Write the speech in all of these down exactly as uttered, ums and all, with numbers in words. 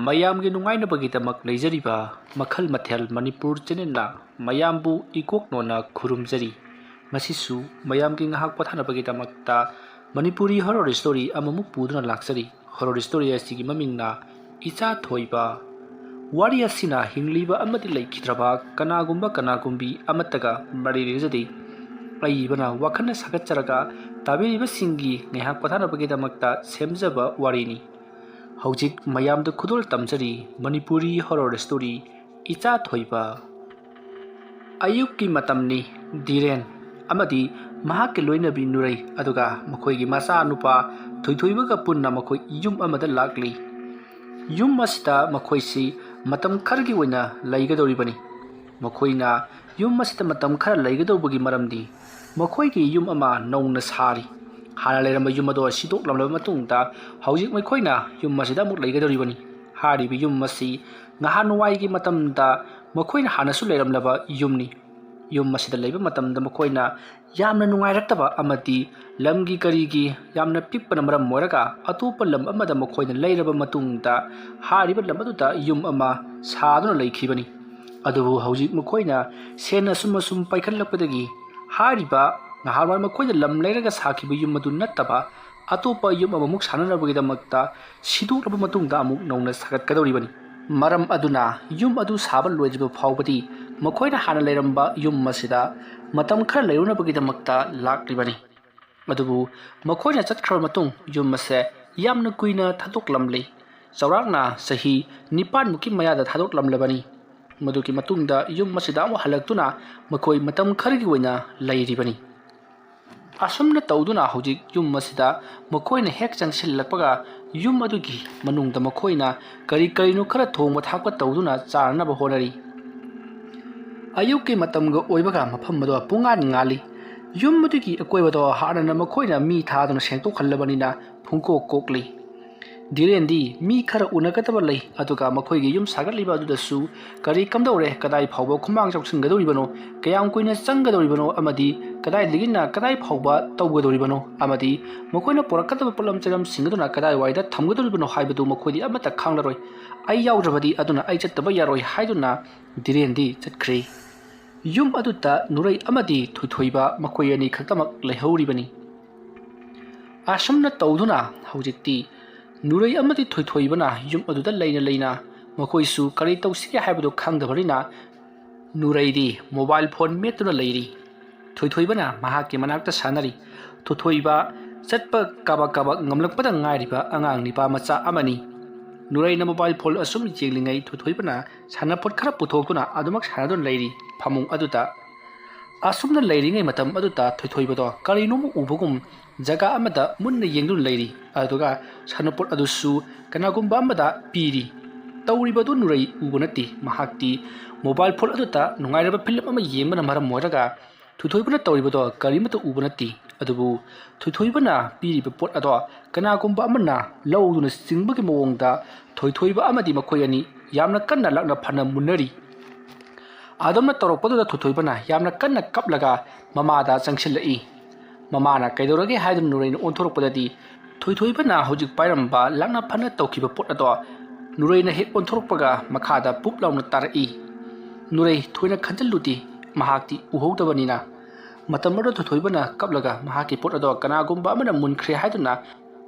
ꯃꯌꯥꯝꯒꯤ ꯅꯨꯡꯉꯥꯏꯅꯕꯒꯤꯗꯃꯛ ꯂꯩꯖꯔꯤꯕ ꯃꯈꯜ ꯃꯊꯦꯜ ꯃꯅꯤꯄꯨꯔ ꯆꯦꯅꯦꯜꯅ ꯃꯌꯥꯝꯕꯨ ꯏꯀꯣꯛ ꯅꯣꯟꯅ ꯈꯨꯔꯨꯝꯖꯔꯤ꯫ ꯃꯁꯤꯁꯨ ꯃꯌꯥꯝꯒꯤ ꯉꯥꯏꯍꯥꯛ ꯄꯣꯊꯥꯅꯕꯒꯤꯗꯃꯛꯇ ꯃꯅꯤꯄꯨꯔꯤ ꯍꯣꯔꯣꯔ ꯁ꯭ꯇꯣꯔꯤ ꯑꯃꯃꯨꯛ ꯄꯨꯗꯨꯅ ꯂꯥꯛꯆꯔꯤ꯫ ꯍꯣꯔꯣꯔ ꯁ꯭ꯇꯣꯔꯤ ꯑꯁꯤꯒꯤ ꯃꯃꯤꯡꯅ ꯏꯆꯥ ꯊꯣꯏꯕ꯫ ꯋꯥꯔꯤ ꯑꯁꯤꯅ ꯍꯤꯡꯂꯤꯕ ꯑꯃꯗꯤ ꯂꯩꯈꯤꯗ꯭ꯔꯕ ꯀꯅꯥꯒꯨꯝꯕ ꯀꯅꯥꯒꯨꯝꯕꯤ ꯑꯃꯠꯇꯒ ꯃꯔꯤ ꯂꯩꯅꯖꯗꯦ꯫ ꯑꯏꯕꯅ ꯋꯥꯈꯜꯅ ꯁꯥꯒꯠꯆꯔꯒ ꯇꯥꯕꯤꯔꯤꯕꯁꯤꯡꯒꯤ ꯉꯥꯏꯍꯥꯛ ꯄꯣꯊꯥꯅꯕꯒꯤꯗꯃꯛꯇ ꯁꯦꯝꯖꯕ ꯋꯥꯔꯤꯅꯤ꯫ ꯍꯧꯖꯤꯛ ꯃꯌꯥꯝꯗ ꯈꯨꯗꯣꯜ ꯇꯝꯖꯔꯤ ꯃꯅꯤꯄꯨꯔꯤ ꯍꯣꯔꯣꯔ ꯁ꯭ꯇꯣꯔꯤ ꯏꯆꯥ ꯊꯣꯏꯕ꯫ ꯑꯌꯨꯛꯀꯤ ꯃꯇꯝꯅꯤ꯫ ꯙꯤꯔꯦꯟ ꯑꯃꯗꯤ ꯃꯍꯥꯛꯀꯤ ꯂꯣꯏꯅꯕꯤ ꯅꯨꯔꯩ, ꯑꯗꯨꯒ ꯃꯈꯣꯏꯒꯤ ꯃꯆꯥꯅꯨꯄꯥ ꯊꯣꯏꯊꯣꯏꯕꯒ ꯄꯨꯟꯅ ꯃꯈꯣꯏ ꯌꯨꯝ ꯑꯃꯗ ꯂꯥꯛꯂꯤ꯫ ꯌꯨꯝ ꯑꯁꯤꯗ ꯃꯈꯣꯏꯁꯤ ꯃꯇꯝ ꯈꯔꯒꯤ ꯑꯣꯏꯅ ꯂꯩꯒꯗꯧꯔꯤꯕꯅꯤ꯫ ꯃꯈꯣꯏꯅ ꯌꯨꯝ ꯑꯁꯤꯗ ꯃꯇꯝ ꯈꯔ ꯂꯩꯒꯗꯧꯕꯒꯤ ꯃꯔꯝꯗꯤ ꯃꯈꯣꯏꯒꯤ ꯌꯨꯝ ꯑꯃ ꯅꯧꯅ ꯁꯥꯔꯤ꯫ ꯍꯥꯟꯅ ꯂꯩꯔꯝꯕ ꯌꯨꯝ ꯑꯗꯣ ꯁꯤꯗꯣꯛꯂꯝꯂꯕ ꯃꯇꯨꯡꯗ ꯍꯧꯖꯤꯛ ꯃꯈꯣꯏꯅ ꯌꯨꯝ ꯑꯁꯤꯗ ꯑꯃꯨꯛ ꯂꯩꯒꯗꯧꯔꯤꯕꯅꯤ꯫ ꯍꯥꯏꯔꯤꯕ ꯌꯨꯝ ꯑꯁꯤ ꯅꯍꯥꯟꯋꯥꯏꯒꯤ ꯃꯇꯝꯗ ꯃꯈꯣꯏꯅ ꯍꯥꯟꯅꯁꯨ ꯂꯩꯔꯝꯂꯕ ꯌꯨꯝꯅꯤ꯫ ꯌꯨꯝ ꯑꯁꯤꯗ ꯂꯩꯕ ꯃꯇꯝꯗ ꯃꯈꯣꯏꯅ ꯌꯥꯝꯅ ꯅꯨꯡꯉꯥꯏꯔꯛꯇꯕ ꯑꯃꯗꯤ ꯂꯝꯒꯤ ꯀꯔꯤꯒꯤ ꯌꯥꯝꯅ ꯄꯤꯛꯄꯅ ꯃꯔꯝ ꯑꯣꯏꯔꯒ ꯑꯇꯣꯞꯄ ꯂꯝ ꯑꯃꯗ ꯃꯈꯣꯏꯅ ꯂꯩꯔꯕ ꯃꯇꯨꯡꯗ ꯍꯥꯏꯔꯤꯕ ꯂꯝ ꯑꯗꯨꯗ ꯌꯨꯝ ꯑꯃ ꯁꯥꯗꯨꯅ ꯂꯩꯈꯤꯕꯅꯤ꯫ ꯑꯗꯨꯕꯨ ꯍꯧꯖꯤꯛ ꯃꯈꯣꯏꯅ ꯁꯦꯟ ꯑꯁꯨꯝ ꯑꯁꯨꯝ ꯄꯥꯏꯈꯠꯂꯛꯄꯗꯒꯤ ꯍꯥꯏꯔꯤꯕ ꯅꯍꯥꯟꯋꯥꯏ ꯃꯈꯣꯏꯅ ꯂꯝ ꯂꯩꯔꯒ ꯁꯥꯈꯤꯕ ꯌꯨꯝ ꯑꯗꯨ ꯅꯠꯇꯕ ꯑꯇꯣꯞꯄ ꯌꯨꯝ ꯑꯃꯃꯨꯛ ꯁꯥꯅꯅꯕꯒꯤꯗꯃꯛꯇ ꯁꯤꯗꯣꯛꯂꯕ ꯃꯇꯨꯡꯗ ꯑꯃꯨꯛ ꯅꯧꯅ ꯁꯥꯒꯠꯀꯗꯧꯔꯤꯕꯅꯤ꯫ ꯃꯔꯝ ꯑꯗꯨꯅ ꯌꯨꯝ ꯑꯗꯨ ꯁꯥꯕ ꯂꯣꯏꯗ꯭ꯔꯤꯕ ꯐꯥꯎꯕꯗꯤ ꯃꯈꯣꯏꯅ ꯍꯥꯟꯅ ꯂꯩꯔꯝꯕ ꯌꯨꯝ ꯑꯁꯤꯗ ꯃꯇꯝ ꯈꯔ ꯂꯩꯔꯨꯅꯕꯒꯤꯗꯃꯛꯇ ꯂꯥꯛꯂꯤꯕꯅꯤ꯫ ꯑꯗꯨꯕꯨ ꯃꯈꯣꯏꯅ ꯆꯠꯈ꯭ꯔꯕ ꯃꯇꯨꯡ ꯌꯨꯝ ꯑꯁꯦ ꯌꯥꯝꯅ ꯀꯨꯏꯅ ꯊꯥꯗꯣꯛꯂꯝꯂꯤ꯫ ꯆꯥꯎꯔꯥꯛꯅ ꯆꯍꯤ ꯅꯤꯄꯥꯟꯃꯨꯛꯀꯤ ꯃꯌꯥꯗ ꯊꯥꯗꯣꯛꯂꯝꯂꯕꯅꯤ꯫ ꯃꯗꯨꯒꯤ ꯃꯇꯨꯡꯗ ꯌꯨꯝ ꯑꯁꯤꯗ ꯑꯃꯨꯛ ꯍꯜꯂꯛꯇꯨꯅ ꯃꯈꯣꯏ ꯃꯇꯝ ꯈꯔꯒꯤ ꯑꯣꯏꯅ ꯂꯩꯔꯤꯕꯅꯤ꯫ ꯑꯁꯨꯝꯅ ꯇꯧꯗꯨꯅ ꯍꯧꯖꯤꯛ ꯌꯨꯝ ꯑꯁꯤꯗ ꯃꯈꯣꯏꯅ ꯍꯦꯛ ꯆꯪꯁꯤꯜꯂꯛꯄꯒ ꯌꯨꯝ ꯑꯗꯨꯒꯤ ꯃꯅꯨꯡꯗ ꯃꯈꯣꯏꯅ ꯀꯔꯤ ꯀꯔꯤꯅꯣ ꯈꯔ ꯊꯣꯡꯕ ꯊꯥꯛꯄ ꯇꯧꯗꯨꯅ ꯆꯥꯅꯅꯕ ꯍꯣꯠꯅꯔꯤ꯫ ꯑꯌꯨꯛꯀꯤ ꯃꯇꯝꯒ ꯑꯣꯏꯕꯒ ꯃꯐꯝ ꯑꯗꯣ ꯄꯨꯡꯉꯥꯟ ꯉꯥꯜꯂꯤ꯫ ꯌꯨꯝ ꯑꯗꯨꯒꯤ ꯑꯀꯣꯏꯕꯗꯣ ꯍꯥꯟꯅꯅ ꯃꯈꯣꯏꯅ ꯃꯤ ꯊꯥꯗꯨꯅ ꯁꯦꯡꯗꯣꯛꯍꯜꯂꯕꯅꯤꯅ ꯄꯨꯡꯀꯣꯛ ꯀꯣꯛꯂꯤ꯫ ꯙꯤꯔꯦꯟꯗꯤ ꯃꯤ ꯈꯔ ꯎꯅꯒꯗꯕ ꯂꯩ, ꯑꯗꯨꯒ ꯃꯈꯣꯏꯒꯤ ꯌꯨꯝ ꯁꯥꯒꯠꯂꯤꯕ ꯑꯗꯨꯗꯁꯨ ꯀꯔꯤ ꯀꯝꯗꯧꯔꯦ, ꯀꯗꯥꯏ ꯐꯥꯎꯕ ꯈꯨꯃꯥꯡ ꯆꯥꯎꯁꯤꯟꯒꯗꯧꯔꯤꯕꯅꯣ, ꯀꯌꯥꯝ ꯀꯨꯏꯅ ꯆꯪꯒꯗꯧꯔꯤꯕꯅꯣ ꯑꯃꯗꯤ ꯀꯗꯥꯏꯗꯒꯤꯅ ꯀꯗꯥꯏ ꯐꯥꯎꯕ ꯇꯧꯒꯗꯧꯔꯤꯕꯅꯣ ꯑꯃꯗꯤ ꯃꯈꯣꯏꯅ ꯄꯨꯔꯛꯀꯗꯕ ꯄꯣꯠꯂꯝ ꯆꯅꯝꯁꯤꯡ ꯑꯗꯨꯅ ꯀꯗꯥꯏꯋꯥꯏꯗ ꯊꯝꯒꯗꯧꯔꯤꯕꯅꯣ ꯍꯥꯏꯕꯗꯨ ꯃꯈꯣꯏꯗꯤ ꯑꯃꯠꯇ ꯈꯪꯂꯔꯣꯏ꯫ ꯑꯩ ꯌꯥꯎꯗ꯭ꯔꯕꯗꯤ ꯑꯗꯨꯅ ꯑꯩ ꯆꯠꯇꯕ ꯌꯥꯔꯣꯏ ꯍꯥꯏꯗꯨꯅ ꯙꯤꯔꯦꯟꯗꯤ ꯆꯠꯈ꯭ꯔꯦ꯫ ꯌꯨꯝ ꯑꯗꯨꯗ ꯅꯨꯔꯩ ꯑꯃꯗꯤ ꯊꯣꯏꯊꯣꯏꯕ ꯃꯈꯣꯏ ꯑꯅꯤ ꯈꯛꯇꯃꯛ ꯂꯩꯍꯧꯔꯤꯕꯅꯤ꯫ ꯑꯁꯨꯝꯅ ꯇꯧꯗꯨꯅ ꯍꯧꯖꯤꯛꯇꯤ ꯅꯨꯔꯩ ꯑꯃꯗꯤ ꯊꯣꯏꯊꯣꯏꯕꯅ ꯌꯨꯝ ꯑꯗꯨꯗ ꯂꯩꯅ ꯂꯩꯅ ꯃꯈꯣꯏꯁꯨ ꯀꯔꯤ ꯇꯧꯁꯤꯒꯦ ꯍꯥꯏꯕꯗꯨ ꯈꯪꯗꯕꯅꯤꯅ ꯅꯨꯔꯩꯗꯤ ꯃꯣꯕꯥꯏꯜ ꯐꯣꯟ ꯃꯦꯠꯇꯨꯅ ꯂꯩꯔꯤ꯫ ꯊꯣꯏꯊꯣꯏꯕꯅ ꯃꯍꯥꯛꯀꯤ ꯃꯅꯥꯛꯇ ꯁꯥꯟꯅꯔꯤ꯫ ꯊꯣꯏꯊꯣꯏꯕ ꯆꯠꯄ ꯀꯥꯕꯛ ꯀꯥꯕꯛ ꯉꯝꯂꯛꯄꯗ ꯉꯥꯏꯔꯤꯕ ꯑꯉꯥꯡ ꯅꯤꯄꯥ ꯃꯆꯥ ꯑꯃꯅꯤ꯫ ꯅꯨꯔꯩꯅ ꯃꯣꯕꯥꯏꯜ ꯐꯣꯟ ꯑꯁꯨꯝ ꯌꯦꯡꯂꯤꯉꯩ ꯊꯣꯏꯊꯣꯏꯕꯅ ꯁꯥꯟꯅꯄꯣꯠ ꯈꯔ ꯄꯨꯊꯣꯛꯇꯨꯅ ꯑꯗꯨꯃꯛ ꯁꯥꯟꯅꯗꯨꯅ ꯂꯩꯔꯤ ꯐꯃꯨꯡ ꯑꯗꯨꯗ꯫ ꯑꯁꯨꯝꯅ ꯂꯩꯔꯤꯉꯩ ꯃꯇꯝ ꯑꯗꯨꯗ ꯊꯣꯏꯊꯣꯏꯕꯗꯣ ꯀꯔꯤꯅꯣꯝꯃ ꯎꯕꯒꯨꯝ ꯖꯒꯥ ꯑꯃꯗ ꯃꯨꯟꯅ ꯌꯦꯡꯗꯨꯅ ꯂꯩꯔꯤ꯫ ꯑꯗꯨꯒ ꯁꯥꯟꯅꯄꯣꯠ ꯑꯗꯨꯁꯨ ꯀꯅꯥꯒꯨꯝꯕ ꯑꯃꯗ ꯄꯤꯔꯤ꯫ ꯇꯧꯔꯤꯕꯗꯨ ꯅꯨꯔꯩ ꯎꯕ ꯅꯠꯇꯦ꯫ ꯃꯍꯥꯛꯇꯤ ꯃꯣꯕꯥꯏꯜ ꯐꯣꯟ ꯑꯗꯨꯗ ꯅꯨꯡꯉꯥꯏꯔꯕ ꯐꯤꯂꯝ ꯑꯃ ꯌꯦꯡꯕꯅ ꯃꯔꯝ ꯑꯣꯏꯔꯒ ꯊꯣꯏꯊꯣꯏꯕꯅ ꯇꯧꯔꯤꯕꯗꯣ ꯀꯔꯤꯃꯠꯇ ꯎꯕ ꯅꯠꯇꯦ꯫ ꯑꯗꯨꯕꯨ ꯊꯣꯏꯊꯣꯏꯕꯅ ꯄꯤꯔꯤꯕ ꯄꯣꯠ ꯑꯗꯣ ꯀꯅꯥꯒꯨꯝꯕ ꯑꯃꯅ ꯂꯧꯗꯨꯅ ꯆꯤꯡꯕꯒꯤ ꯃꯑꯣꯡꯗ ꯊꯣꯏꯊꯣꯏꯕ ꯑꯃꯗꯤ ꯃꯈꯣꯏ ꯑꯅꯤ ꯌꯥꯝꯅ ꯀꯟꯅ ꯂꯥꯛꯅ ꯐꯅ ꯃꯨꯟꯅꯔꯤ꯫ ꯑꯗꯨꯝꯅ ꯇꯧꯔꯛꯄꯗꯨꯗ ꯊꯣꯏꯊꯣꯏꯕꯅ ꯌꯥꯝꯅ ꯀꯟꯅ ꯀꯞꯂꯒ ꯃꯃꯥꯗ ꯆꯪꯁꯤꯜꯂꯛꯏ꯫ ꯃꯃꯥꯅ ꯀꯩꯗꯧꯔꯒꯦ ꯍꯥꯏꯗꯨꯅ ꯅꯨꯔꯩꯅ ꯑꯣꯟꯊꯣꯔꯛꯄꯗꯗꯤ ꯊꯣꯏꯊꯣꯏꯕꯅ ꯍꯧꯖꯤꯛ ꯄꯥꯏꯔꯝꯕ ꯂꯥꯛꯅ ꯐꯅ ꯇꯧꯈꯤꯕ ꯄꯣꯠ ꯑꯗꯣ ꯅꯨꯔꯩꯅ ꯍꯦꯛ ꯑꯣꯟꯊꯣꯔꯛꯄꯒ ꯃꯈꯥꯗ ꯄꯨꯞ ꯂꯥꯎꯅ ꯇꯥꯔꯛꯏ꯫ ꯅꯨꯔꯩ ꯊꯣꯏꯅ ꯈꯟꯖꯤꯜꯂꯨꯗꯦ, ꯃꯍꯥꯛꯇꯤ ꯎꯍꯧꯗꯕꯅꯤꯅ꯫ ꯃꯇꯝ ꯑꯗꯨꯗ ꯊꯣꯏꯊꯣꯏꯕꯅ ꯀꯞꯂꯒ ꯃꯍꯥꯛꯀꯤ ꯄꯣꯠ ꯑꯗꯣ ꯀꯅꯥꯒꯨꯝꯕ ꯑꯃꯅ ꯃꯨꯟꯈ꯭ꯔꯦ ꯍꯥꯏꯗꯨꯅ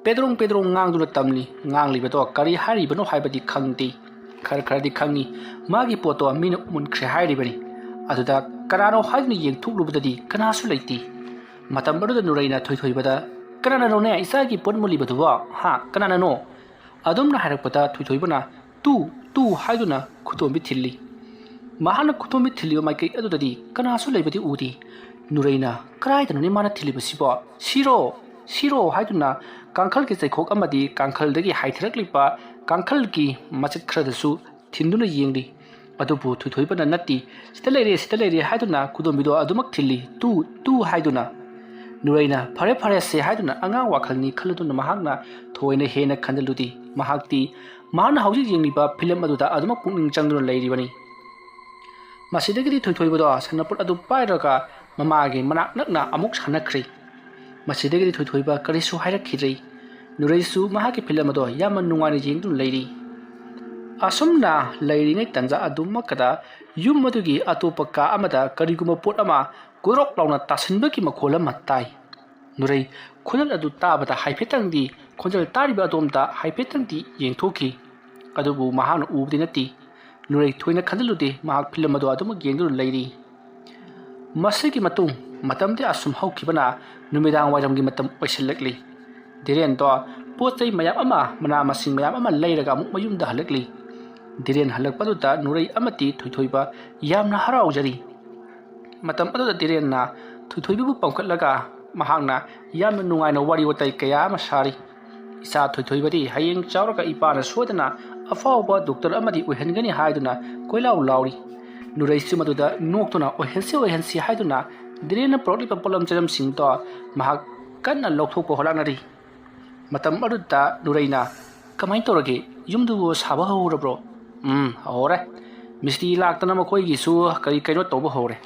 ꯄꯦꯗ꯭ꯔꯣꯡ ꯄꯦꯗ꯭ꯔꯣꯡ ꯉꯥꯡꯗꯨꯅ ꯇꯝꯂꯤ꯫ ꯉꯥꯡꯂꯤꯕꯗꯣ ꯀꯔꯤ ꯍꯥꯏꯔꯤꯕꯅꯣ ꯍꯥꯏꯕꯗꯤ ꯈꯪꯗꯦ꯫ ꯈꯔ ꯈꯔꯗꯤ ꯈꯪꯏ꯫ ꯃꯥꯒꯤ ꯄꯣꯠꯇꯣ ꯃꯤꯅ ꯃꯨꯟꯈ꯭ꯔꯦ ꯍꯥꯏꯔꯤꯕꯅꯤ꯫ ꯑꯗꯨꯗ ꯀꯅꯥꯅꯣ ꯍꯥꯏꯗꯨꯅ ꯌꯦꯡꯊꯣꯛꯂꯨꯕꯗꯗꯤ ꯀꯅꯥꯁꯨ ꯂꯩꯇꯦ꯫ ꯃꯇꯝ ꯑꯗꯨꯗ ꯅꯨꯔꯩꯅ ꯊꯣꯏꯊꯣꯏꯕꯗ, "ꯀꯅꯥꯅꯅꯣꯅꯦ ꯏꯆꯥꯒꯤ ꯄꯣꯠ ꯃꯨꯜꯂꯤꯕꯗꯨꯕꯣ? ꯍꯥ, ꯀꯅꯥꯅꯅꯣ?" ꯑꯗꯨꯝꯅ ꯍꯥꯏꯔꯛꯄꯗ ꯊꯣꯏꯊꯣꯏꯕꯅ "ꯇꯨ, ꯇꯨ" ꯍꯥꯏꯗꯨꯅ ꯈꯨꯗꯣꯝꯕꯤ ꯊꯤꯜꯂꯤ꯫ ꯃꯍꯥꯛꯅ ꯈꯨꯗꯣꯝꯕꯤ ꯊꯤꯜꯂꯤꯕ ꯃꯥꯏꯀꯩ ꯑꯗꯨꯗꯗꯤ ꯀꯅꯥꯁꯨ ꯂꯩꯕꯗꯤ ꯎꯗꯦ꯫ ꯅꯨꯔꯩꯅ "ꯀꯗꯥꯏꯗꯅꯣꯅꯦ ꯃꯥꯅ ꯊꯤꯜꯂꯤꯕꯁꯤꯕꯣ? ꯁꯤꯔꯣ, ꯁꯤꯔꯣ" ꯍꯥꯏꯗꯨꯅ ꯀꯥꯡꯈꯜꯒꯤ ꯆꯩꯈꯣꯛ ꯑꯃꯗꯤ ꯀꯥꯡꯈꯜꯗꯒꯤ ꯍꯥꯏꯊꯔꯛꯂꯤꯕ ꯀꯥꯡꯈꯜꯒꯤ ꯃꯆꯦꯠ ꯈꯔꯗꯁꯨ ꯊꯤꯟꯗꯨꯅ ꯌꯦꯡꯂꯤ꯫ ꯑꯗꯨꯕꯨ ꯊꯣꯏꯊꯣꯏꯕꯅ "ꯅꯠꯇꯦ, ꯁꯤꯗ ꯂꯩꯔꯦ, ꯁꯤꯗ ꯂꯩꯔꯦ" ꯍꯥꯏꯗꯨꯅ ꯈꯨꯗꯣꯝꯕꯤꯗꯣ ꯑꯗꯨꯃꯛ ꯊꯤꯜꯂꯤ, "ꯇꯨ, ꯇꯨ" ꯍꯥꯏꯗꯨꯅ꯫ ꯅꯨꯔꯩꯅ "ꯐꯔꯦ ꯐꯔꯦ ꯁꯦ" ꯍꯥꯏꯗꯨꯅ ꯑꯉꯥꯡ ꯋꯥꯈꯜꯅꯤ ꯈꯜꯂꯗꯨꯅ ꯃꯍꯥꯛꯅ ꯊꯣꯏꯅ ꯍꯦꯟꯅ ꯈꯟꯖꯤꯜꯂꯨꯗꯦ꯫ ꯃꯍꯥꯛꯇꯤ ꯃꯍꯥꯛꯅ ꯍꯧꯖꯤꯛ ꯌꯦꯡꯂꯤꯕ ꯐꯤꯂꯝ ꯑꯗꯨꯗ ꯑꯗꯨꯃꯛ ꯄꯨꯛꯅꯤꯡ ꯆꯪꯗꯨꯅ ꯂꯩꯔꯤꯕꯅꯤ꯫ ꯃꯁꯤꯗꯒꯤꯗꯤ ꯊꯣꯏꯊꯣꯏꯕꯗꯣ ꯁꯥꯟꯅꯄꯣꯠ ꯑꯗꯨ ꯄꯥꯏꯔꯒ ꯃꯃꯥꯒꯤ ꯃꯅꯥꯛ ꯅꯛꯅ ꯑꯃꯨꯛ ꯁꯥꯟꯅꯈ꯭ꯔꯦ꯫ ꯃꯁꯤꯗꯒꯤꯗꯤ ꯊꯣꯏꯊꯣꯏꯕ ꯀꯔꯤꯁꯨ ꯍꯥꯏꯔꯛꯈꯤꯗ꯭ꯔꯦ꯫ ꯅꯨꯔꯩꯁꯨ ꯃꯍꯥꯛꯀꯤ ꯐꯤꯂꯝ ꯑꯗꯣ ꯌꯥꯝꯅ ꯅꯨꯡꯉꯥꯏꯅ ꯌꯦꯡꯗꯨꯅ ꯂꯩꯔꯤ꯫ ꯑꯁꯨꯝꯅ ꯂꯩꯔꯤꯉꯩ ꯇꯟꯖꯥ ꯑꯗꯨꯃꯛꯀꯗ ꯌꯨꯝ ꯑꯗꯨꯒꯤ ꯑꯇꯣꯞꯄ ꯀꯥ ꯑꯃꯗ ꯀꯔꯤꯒꯨꯝꯕ ꯄꯣꯠ ꯑꯃ ꯀꯨꯔꯣꯛ ꯂꯥꯎꯅ ꯇꯥꯁꯤꯟꯕꯒꯤ ꯃꯈꯣꯜ ꯑꯃ ꯇꯥꯏ꯫ ꯅꯨꯔꯩ ꯈꯣꯟꯖꯦꯜ ꯑꯗꯨ ꯇꯥꯕꯗ ꯍꯥꯏꯐꯦꯠꯇꯪꯗꯤ, ꯈꯣꯟꯖꯦꯜ ꯇꯥꯔꯤꯕ ꯑꯗꯣꯝꯗ ꯍꯥꯏꯐꯦꯠꯇꯪꯗꯤ ꯌꯦꯡꯊꯣꯛꯈꯤ꯫ ꯑꯗꯨꯕꯨ ꯃꯍꯥꯛꯅ ꯎꯕꯗꯤ ꯅꯠꯇꯦ꯫ ꯅꯨꯔꯩ ꯊꯣꯏꯅ ꯈꯟꯖꯤꯜꯂꯨꯗꯦ, ꯃꯍꯥꯛ ꯐꯤꯂꯝ ꯑꯗꯨ ꯑꯗꯨꯃꯛ ꯌꯦꯡꯗꯨꯅ ꯂꯩꯔꯤ꯫ ꯃꯁꯤꯒꯤ ꯃꯇꯨꯡ ꯃꯇꯝꯗꯤ ꯑꯁꯨꯝ ꯍꯧꯈꯤꯕꯅ ꯅꯨꯃꯤꯗꯥꯡ ꯋꯥꯏꯔꯝꯒꯤ ꯃꯇꯝ ꯑꯣꯏꯁꯤꯜꯂꯛꯂꯤ꯫ ꯙꯤꯔꯦꯟꯗꯣ ꯄꯣꯠ ꯆꯩ ꯃꯌꯥꯝ ꯑꯃ, ꯃꯅꯥ ꯃꯁꯤꯡ ꯃꯌꯥꯝ ꯑꯃ ꯂꯩꯔꯒ ꯑꯃꯨꯛ ꯃꯌꯨꯝꯗ ꯍꯜꯂꯛꯂꯤ꯫ ꯙꯤꯔꯦꯟ ꯍꯜꯂꯛꯄꯗꯨꯗ ꯅꯨꯔꯩ ꯑꯃꯗꯤ ꯊꯣꯏꯊꯣꯏꯕ ꯌꯥꯝꯅ ꯍꯔꯥꯎꯖꯔꯤ꯫ ꯃꯇꯝ ꯑꯗꯨꯗ ꯙꯤꯔꯦꯟꯅ ꯊꯣꯏꯊꯣꯏꯕꯕꯨ ꯄꯥꯝꯈꯠꯂꯒ ꯃꯍꯥꯛꯅ ꯌꯥꯝꯅ ꯅꯨꯡꯉꯥꯏꯅ ꯋꯥꯔꯤ ꯋꯥꯇꯥꯏ ꯀꯌꯥ ꯑꯃ ꯁꯥꯔꯤ꯫ ꯏꯆꯥ ꯊꯣꯏꯊꯣꯏꯕꯗꯤ ꯍꯌꯦꯡ ꯆꯥꯎꯔꯒ ꯏꯄꯥꯅ ꯁꯣꯏꯗꯅ ꯑꯐꯥꯎꯕ ꯗꯣꯛꯇꯔ ꯑꯃꯗꯤ ꯑꯣꯏꯍꯟꯒꯅꯤ ꯍꯥꯏꯗꯨꯅ ꯀꯣꯏꯂꯥꯎ ꯂꯥꯎꯔꯤ꯫ ꯅꯨꯔꯩꯁꯨ ꯃꯗꯨꯗ ꯅꯣꯛꯇꯨꯅ "ꯑꯣꯏꯍꯟꯁꯤ, ꯑꯣꯏꯍꯟꯁꯤ" ꯍꯥꯏꯗꯨꯅ ꯙꯤꯔꯦꯟꯅ ꯄꯨꯔꯛꯂꯤꯕ ꯄꯣꯠꯂꯝ ꯆꯩꯂꯝꯁꯤꯡꯗꯣ ꯃꯍꯥꯛ ꯀꯟꯅ ꯂꯧꯊꯣꯛꯄ ꯍꯣꯠꯅꯔꯤ꯫ ꯃꯇꯝ ꯑꯗꯨꯗ ꯅꯨꯔꯩꯅ, "ꯀꯃꯥꯏꯅ ꯇꯧꯔꯒꯦ? ꯌꯨꯝꯗꯨꯕꯨ ꯁꯥꯕ ꯍꯧꯔꯕ꯭ꯔꯣ?" "ꯎꯝ, ꯍꯧꯔꯦ꯫ ꯃꯤꯁꯇ꯭ꯔꯤ ꯂꯥꯛꯇꯅ ꯃꯈꯣꯏꯒꯤꯁꯨ ꯀꯔꯤ ꯀꯩꯅꯣ ꯇꯧꯕ ꯍꯧꯔꯦ꯫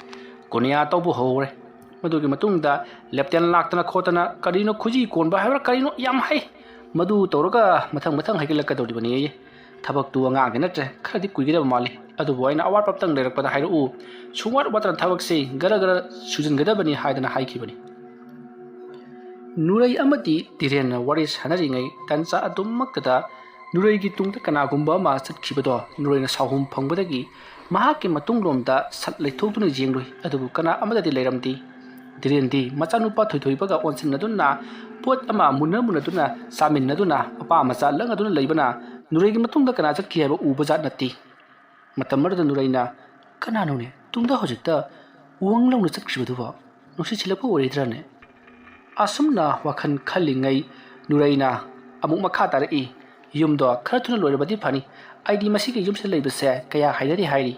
ꯀꯣꯅꯤꯌꯥ ꯇꯧꯕ ꯍꯧꯔꯦ꯫ ꯃꯗꯨꯒꯤ ꯃꯇꯨꯡꯗ ꯂꯦꯞꯇꯦꯟ ꯂꯥꯛꯇꯅ ꯈꯣꯠꯇꯅ ꯀꯔꯤꯅꯣ ꯈꯨꯖꯤ ꯀꯣꯟꯕ ꯍꯥꯏꯕ꯭ꯔꯥ ꯀꯔꯤꯅꯣ ꯌꯥꯝ ꯍꯩ꯫ ꯃꯗꯨ ꯇꯧꯔꯒ ꯃꯊꯪ ꯃꯊꯪ ꯍꯩꯒꯠꯂꯛꯀꯗꯧꯔꯤꯕꯅꯤ" ꯑꯌꯦ꯫ "ꯊꯕꯛꯇꯨ ꯑꯉꯥꯡꯒꯤ ꯅꯠꯇ꯭ꯔꯦ, ꯈꯔꯗꯤ ꯀꯨꯏꯒꯗꯕ ꯃꯥꯜꯂꯤ꯫ ꯑꯗꯨꯕꯨ ꯑꯩꯅ ꯑꯋꯥꯠꯄ ꯑꯝꯇꯪ ꯂꯩꯔꯛꯄꯗ ꯍꯥꯏꯔꯛꯎ꯫ ꯁꯨꯡꯋꯥꯠ ꯋꯥꯠꯇꯅ ꯊꯕꯛꯁꯤ ꯒꯔ ꯒꯔ ꯁꯨꯖꯤꯟꯒꯗꯕꯅꯤ" ꯍꯥꯏꯗꯅ ꯍꯥꯏꯈꯤꯕꯅꯤ꯫ ꯅꯨꯔꯩ ꯑꯃꯗꯤ ꯙꯤꯔꯦꯟꯅ ꯋꯥꯔꯤ ꯁꯥꯟꯅꯔꯤꯉꯩ ꯇꯟꯖꯥ ꯑꯗꯨꯃꯛꯇꯗ ꯅꯨꯔꯩꯒꯤ ꯇꯨꯡꯗ ꯀꯅꯥꯒꯨꯝꯕ ꯑꯃ ꯆꯠꯈꯤꯕꯗꯣ ꯅꯨꯔꯩꯅ ꯁꯥꯎꯍꯨꯝ ꯐꯪꯕꯗꯒꯤ ꯃꯍꯥꯛꯀꯤ ꯃꯇꯨꯡꯂꯣꯝꯗ ꯁꯠ ꯂꯩꯊꯣꯛꯇꯨꯅ ꯌꯦꯡꯂꯨꯏ, ꯑꯗꯨꯕꯨ ꯀꯅꯥ ꯑꯃꯠꯇꯗꯤ ꯂꯩꯔꯝꯗꯦ꯫ ꯙꯤꯔꯦꯟꯗꯤ ꯃꯆꯥꯅꯨꯄꯥ ꯊꯣꯏꯊꯣꯏꯕꯒ ꯑꯣꯟꯁꯤꯟꯅꯗꯨꯅ ꯄꯣꯠ ꯑꯃ ꯃꯨꯟꯅ ꯃꯨꯟꯅꯗꯨꯅ ꯆꯥꯃꯤꯟꯅꯗꯨꯅ ꯃꯄꯥ ꯃꯆꯥ ꯂꯪꯉꯗꯨꯅ ꯂꯩꯕꯅ ꯅꯨꯔꯩꯒꯤ ꯃꯇꯨꯡꯗ ꯀꯅꯥ ꯆꯠꯈꯤ ꯍꯥꯏꯕ ꯎꯕ ꯖꯥꯠ ꯅꯠꯇꯦ꯫ ꯃꯇꯝ ꯑꯗꯨꯗ ꯅꯨꯔꯩꯅ, "ꯀꯅꯥꯅꯣꯅꯦ ꯇꯨꯡꯗ ꯍꯧꯖꯤꯛꯇ ꯋꯪ ꯂꯥꯎꯅ ꯆꯠꯈ꯭ꯔꯤꯕꯗꯨꯕꯣ? ꯅꯨꯡꯁꯤꯠ ꯁꯤꯜꯂꯛꯄ ꯑꯣꯏꯔꯤꯗ꯭ꯔꯥꯅꯦ?" ꯑꯁꯨꯝꯅ ꯋꯥꯈꯜ ꯈꯜꯂꯤꯉꯩ ꯅꯨꯔꯩꯅ ꯑꯃꯨꯛ ꯃꯈꯥ ꯇꯥꯔꯛꯏ, "ꯌꯨꯝꯗꯣ ꯈꯔ ꯊꯨꯅ ꯂꯣꯏꯔꯕꯗꯤ ꯐꯅꯤ꯫ ꯑꯩꯗꯤ ꯃꯁꯤꯒꯤ ꯌꯨꯝꯁꯤꯗ ꯂꯩꯕꯁꯦ ꯀꯌꯥ ꯍꯩꯅꯗꯦ" ꯍꯥꯏꯔꯤ꯫